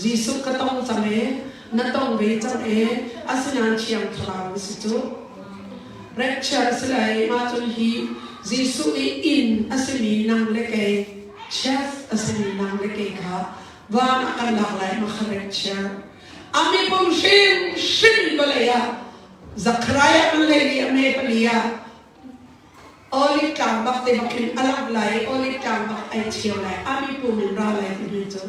Jesuh ka tong cang e, na tong ve cang e, asinain Thiang Thlarau na si cu. Rapture a si lai. Mah cun hi Jesuh i inn a simi nang le kei, chef a simi nang le kei kha van ah kan lak lai ma kha rapture. A mipum hrimhrim vawlei ah Zachariah kan lei ni a me pali ah Olive tlang bak te bak in a langh lai i olive tlang bak ai cheu lai a mipum in ra lai timi cu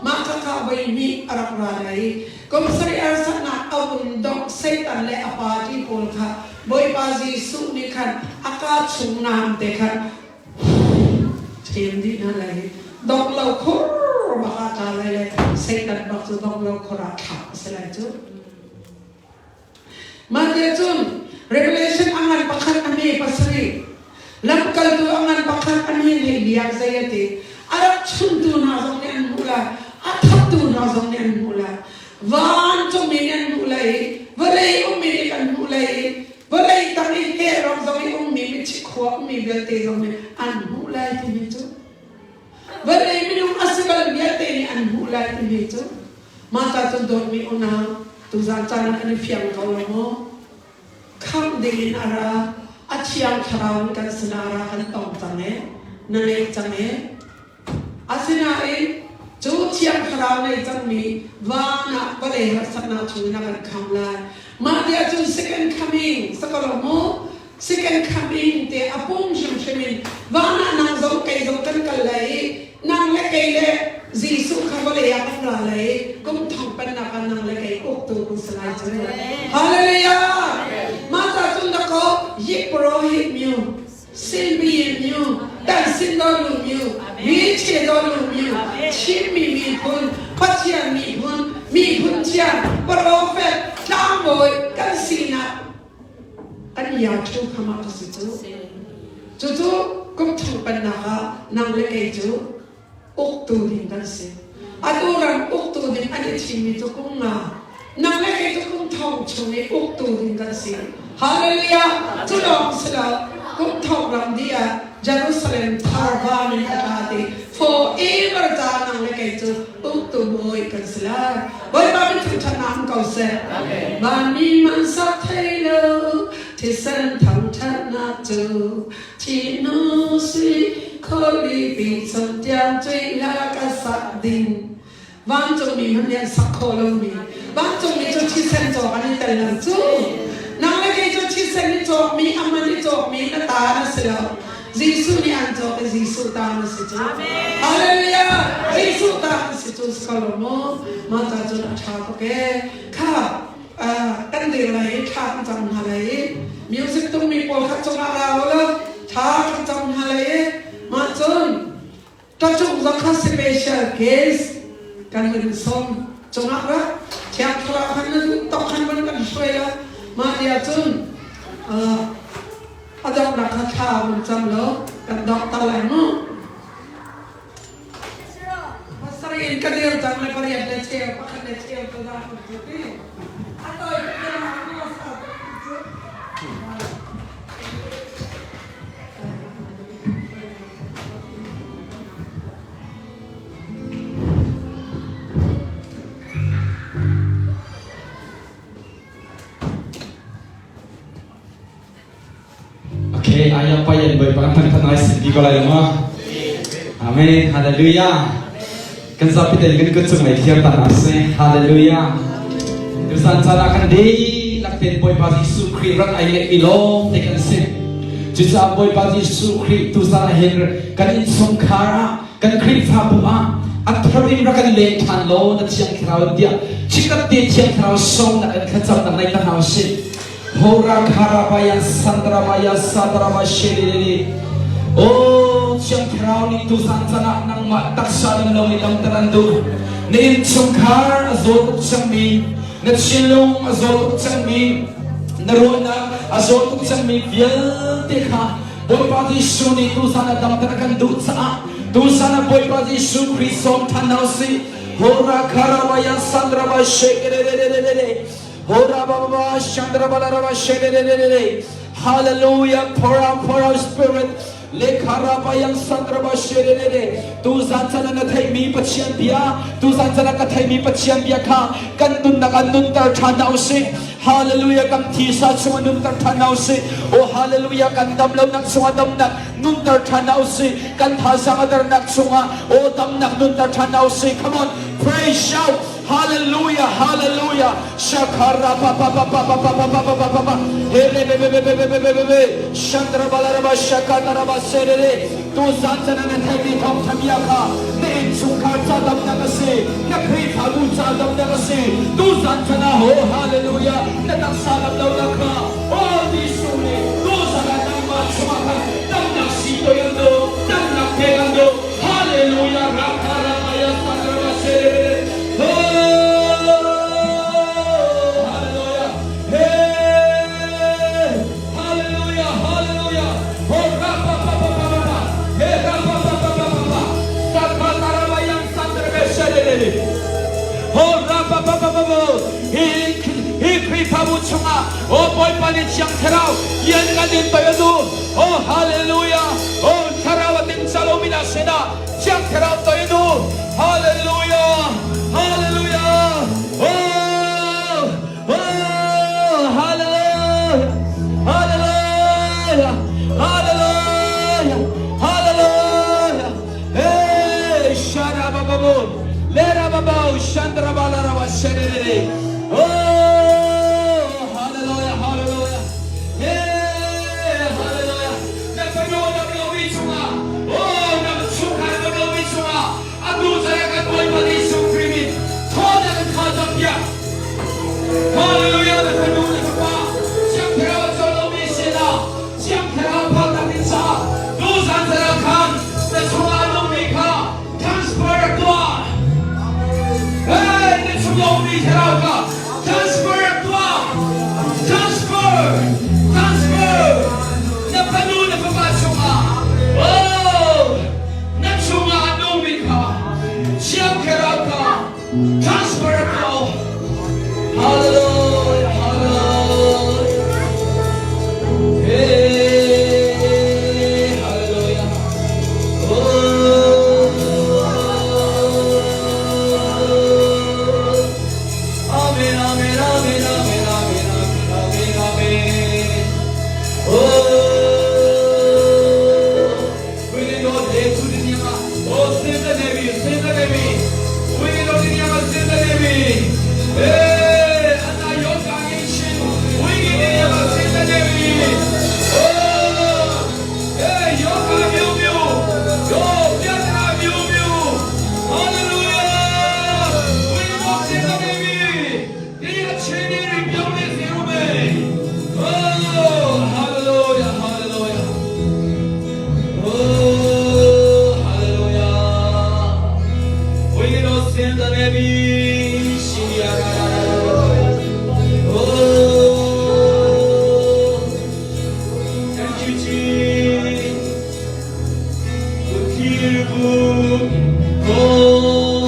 mah khakha voi hnih a rak ra lai i kum sarih harsatnak a vun dongh Satan le a party pawl kha Bawipa Jesuh nih khan a kaa chung naam te khan ṭhem dih hna lai i dongh lo khur. bak ah tla lai le Satan bak cu dong lo khor ah thlak a si lai cu. Mah te cun Revelation a ngan pakhat a hme pasarih lamkaltu a ngan pakhat a hme nih biak zei a ti a rak chuntu hna zong nih an hmuh lai a thattu hna zong nih an hmuh lai vancungmi nih an hmuh lai i vawlei ummi nih kan hmuh lai i vawlei tang i hell zong i ummi mithi khua ummi vialte zong nih an hmuh lai timi cu vawlei minung a si bal vialte nih an hmuh lai timi cu mah ta cun dawtmi unau tuzan caan ah kan i fiang ko lo maw khamh ding in a ra a thiang thlarau in kan sinah ra kan tong cang e na ngei cang e Asinain cu Thiang Thlarau nei cangmi van ah vawlei harsatnak chungin a kan khamh lai. Mah ti ahcun second coming sakalo mu second coming te a pum hrimhrim in van ah nang zong kei zong kan kal lai i nang le kei le Jesuh kha vawlei ah kan ra lai i kum thong pennak ah nang le kei uktu kan si lai cu. Hallelujah! Mah ta cun dakaw yik pro hit mu Sinmi myu, kan sin do lu myu, mi che do lu myu, Chinmi miphun, Pathian miphun, miphun thiang, prophet, tlangbawi kan sinak kan ya thu khama ka si cu. Cucu kum thong pennak ah nang le kei cu uktu ding kan si. Atu ram uktu ding an i thimmi cu kum nga. Nang le kei cu kum thong chung i uktu ding kan si. Hallelujah! Cu lawng si lo, kum thong ram dih ah Jerusalem thar van in a tla ti forever ca nang le kei cu uktu bawi kan si lai. Bawipa min thangṭhatnak um ko seh. Vanmi hmansak thei lo thisen thangṭhatnak cu Thihnu sui khualipi chung tiang cui la ka sak ding. Vancungmi hmanh nih an sak khawh lomi. Vancungmi cu thisen cawk an i tel lo cu. Nang le kei cu thisen i cawkmi, a man i cawkmi na ta na si lo. Jesuh nih an cawk i Jesuh ta na si cu. Hallelujah! Jesuh ta na si cu si ko lo maw? Mah ca cun a ṭha tuk ee. Kha kan dir lai i thla kan cam hna lai i music tungmi pawl kha cungah ra u law thla kan cam hna lai i mah cun ṭacung zong kha special guest kan vun sawm cungah ra thiang thlarau khan na duh tok khan van kan hruai la mah ti ahcun a donghnak kha thla vun cam law kan dongh ter lai mu. Pasarih in ka dir cang le pariat le cheu pakhat le cheu tu dah kan tu ti. A tawi tuk le mah maw sa cu. Okay, ayah pa yan boy pa kan than ai sin bi ko lai ma. Amen. Hallelujah. Kan zapi te kan kut cung lei thiar ta na se. Hallelujah. Tu san chan ah kan dihlak ten Bawipa Jesuh Khrih rak ai ngeih mi lawng te kan si. Cucaah Bawipa Jesuh Khrih tu san ah hin kan innchungkhar ah kan Khrihfabu ah a thar in rak kan leng ṭhan law na Thiang Thlarau tiah chikkhat te Thiang Thlarau sawmnak in thlacamnak nei ta hna usih. Hora kharabaya sandrabaya sadraba shelili O Thiang Thlarau nih tuzan chan ah nangmah taksa dam lo mi damter an duh. Na innchungkhar a zaw tuk cangmi, na thinlung a zaw tuk cangmi, na ruahnak a zaw tuk cangmi vialte kha Bawipa Jesuh nih tuzan ah damter a kan duh caah tuzan ah Bawipa Jesuh Khrih sawm ṭhan hna usih. Hora kharabaya sandraba shekelelelelele Hallelujah pour out pour out spirit lekharapayang sandraba sherere tu zan chan na theimi Pathian bia tu zan chan ka theimi Pathian bia kha kan nunnak an nunter than hna usih Hallelujah kan thisa chung nunter than hna usih Oh hallelujah kan dam lonak chungah damnak nunter than hna usih kan thazang a dernak chungah oh damnak nunter than hna usih come on pray shout Hallelujah, hallelujah. Shakara pa pa pa pa pa pa pa pa pa pa pa pa. Here be be be be be be be be be. Chandra balaraba shakataraba serere. Tu zan chana na thei thong thamia kha. Na in chungkhar cha dam na ka si. Na Khrihfabu cha dam na ka si. Tu zan chana ho hallelujah. Na taksa lam lo na kha. Oh Jesuh ni tu zan ah nangmah chungah khan damnak si to yan do. Damnak pe kan do. Hallelujah. Rakha ramaya sandra. chungah o Bawipa nih Thiang Thlarau lianngan in toi a duh. Oh hallelujah. Oh Thlarau a ting calo mi hna sinah Thiang Thlarau toi a duh. Hallelujah. Hallelujah. Oh oh hallelujah. Hallelujah. Hallelujah. Hallelujah. Hey, sharababo. Lerababo, shandrabalaraba, shedere. Oh, hallelujah, hallelujah. Hey, hallelujah. Na fanu na lomi chunga. Oh, na chungkhar na lomi chunga. Atu zara kan Bawipa Jesuh Khrih min thaw na kan kha cang piak. Hallelujah, na fanu na fapa Siang Thlarau a cawl lomi sinah Siang Thlarau phalnak in sa tuzan zara khan na chungah a nungmi kha transfer tuah. Hey, na chung a ummi thlarau kha transfer tuah. Transfer, transfer. Na fanu na fapa chungah oh, na chungah a nungmi kha Siang Thlarau kha transfer tuah. Hallelujah, hallelujah. Hey, hallelujah. Oh, Amen, amen, amen, amen, amen, amen, amen. Oh, we need all day to the Nima. Oh, save the baby, save the baby. We need all the Nima, save the baby. Hey, and I yoga We need the Nima, save the baby. Oh, hey, yoga miu miu. Yo, piatra miu miu. Hallelujah. We need all save the baby. Oh, hallelujah, hallelujah. Oh, hallelujah. We need to send the baby. Oh, thank you, Jesus. Oh,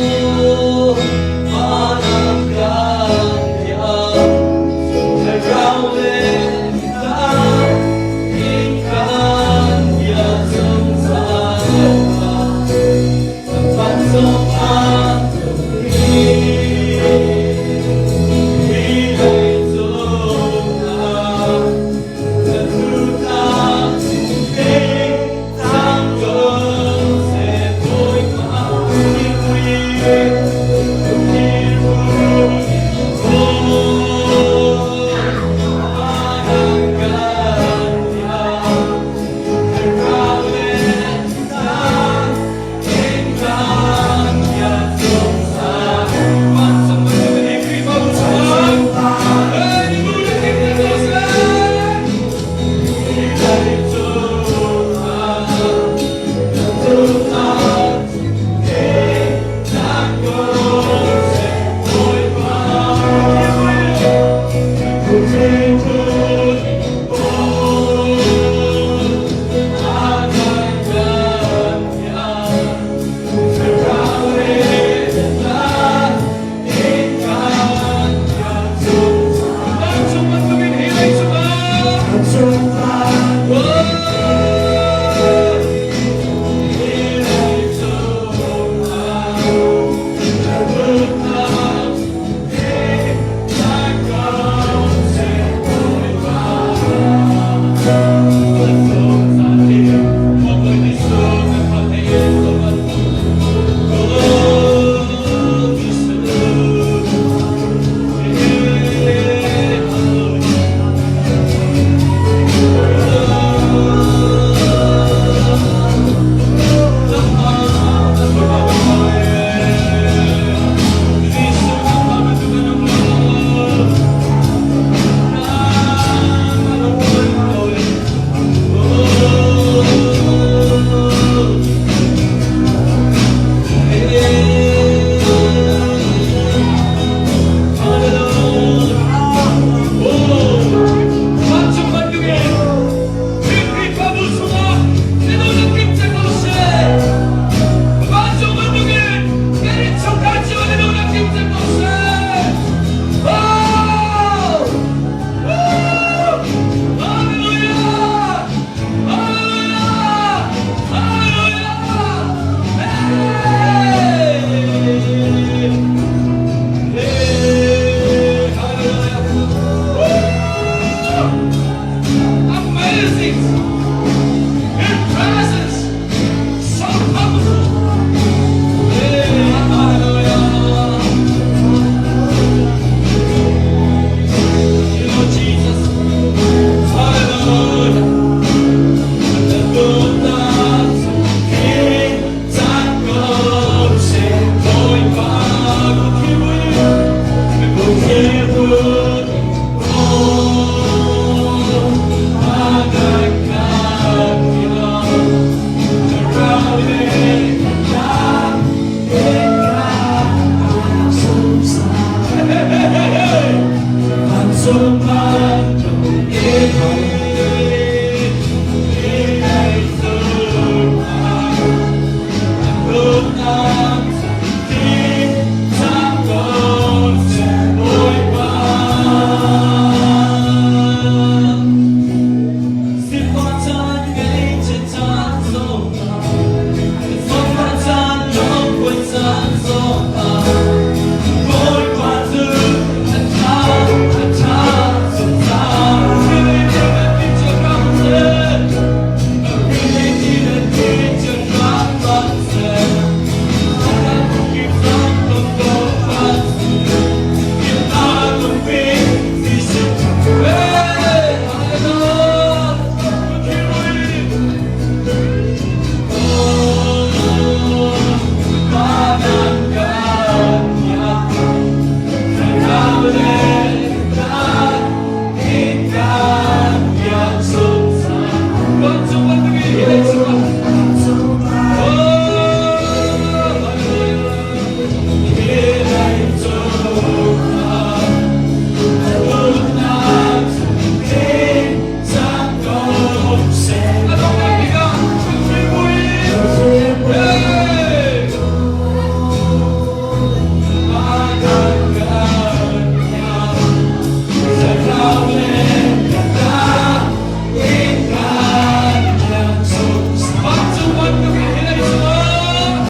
Hallelujah.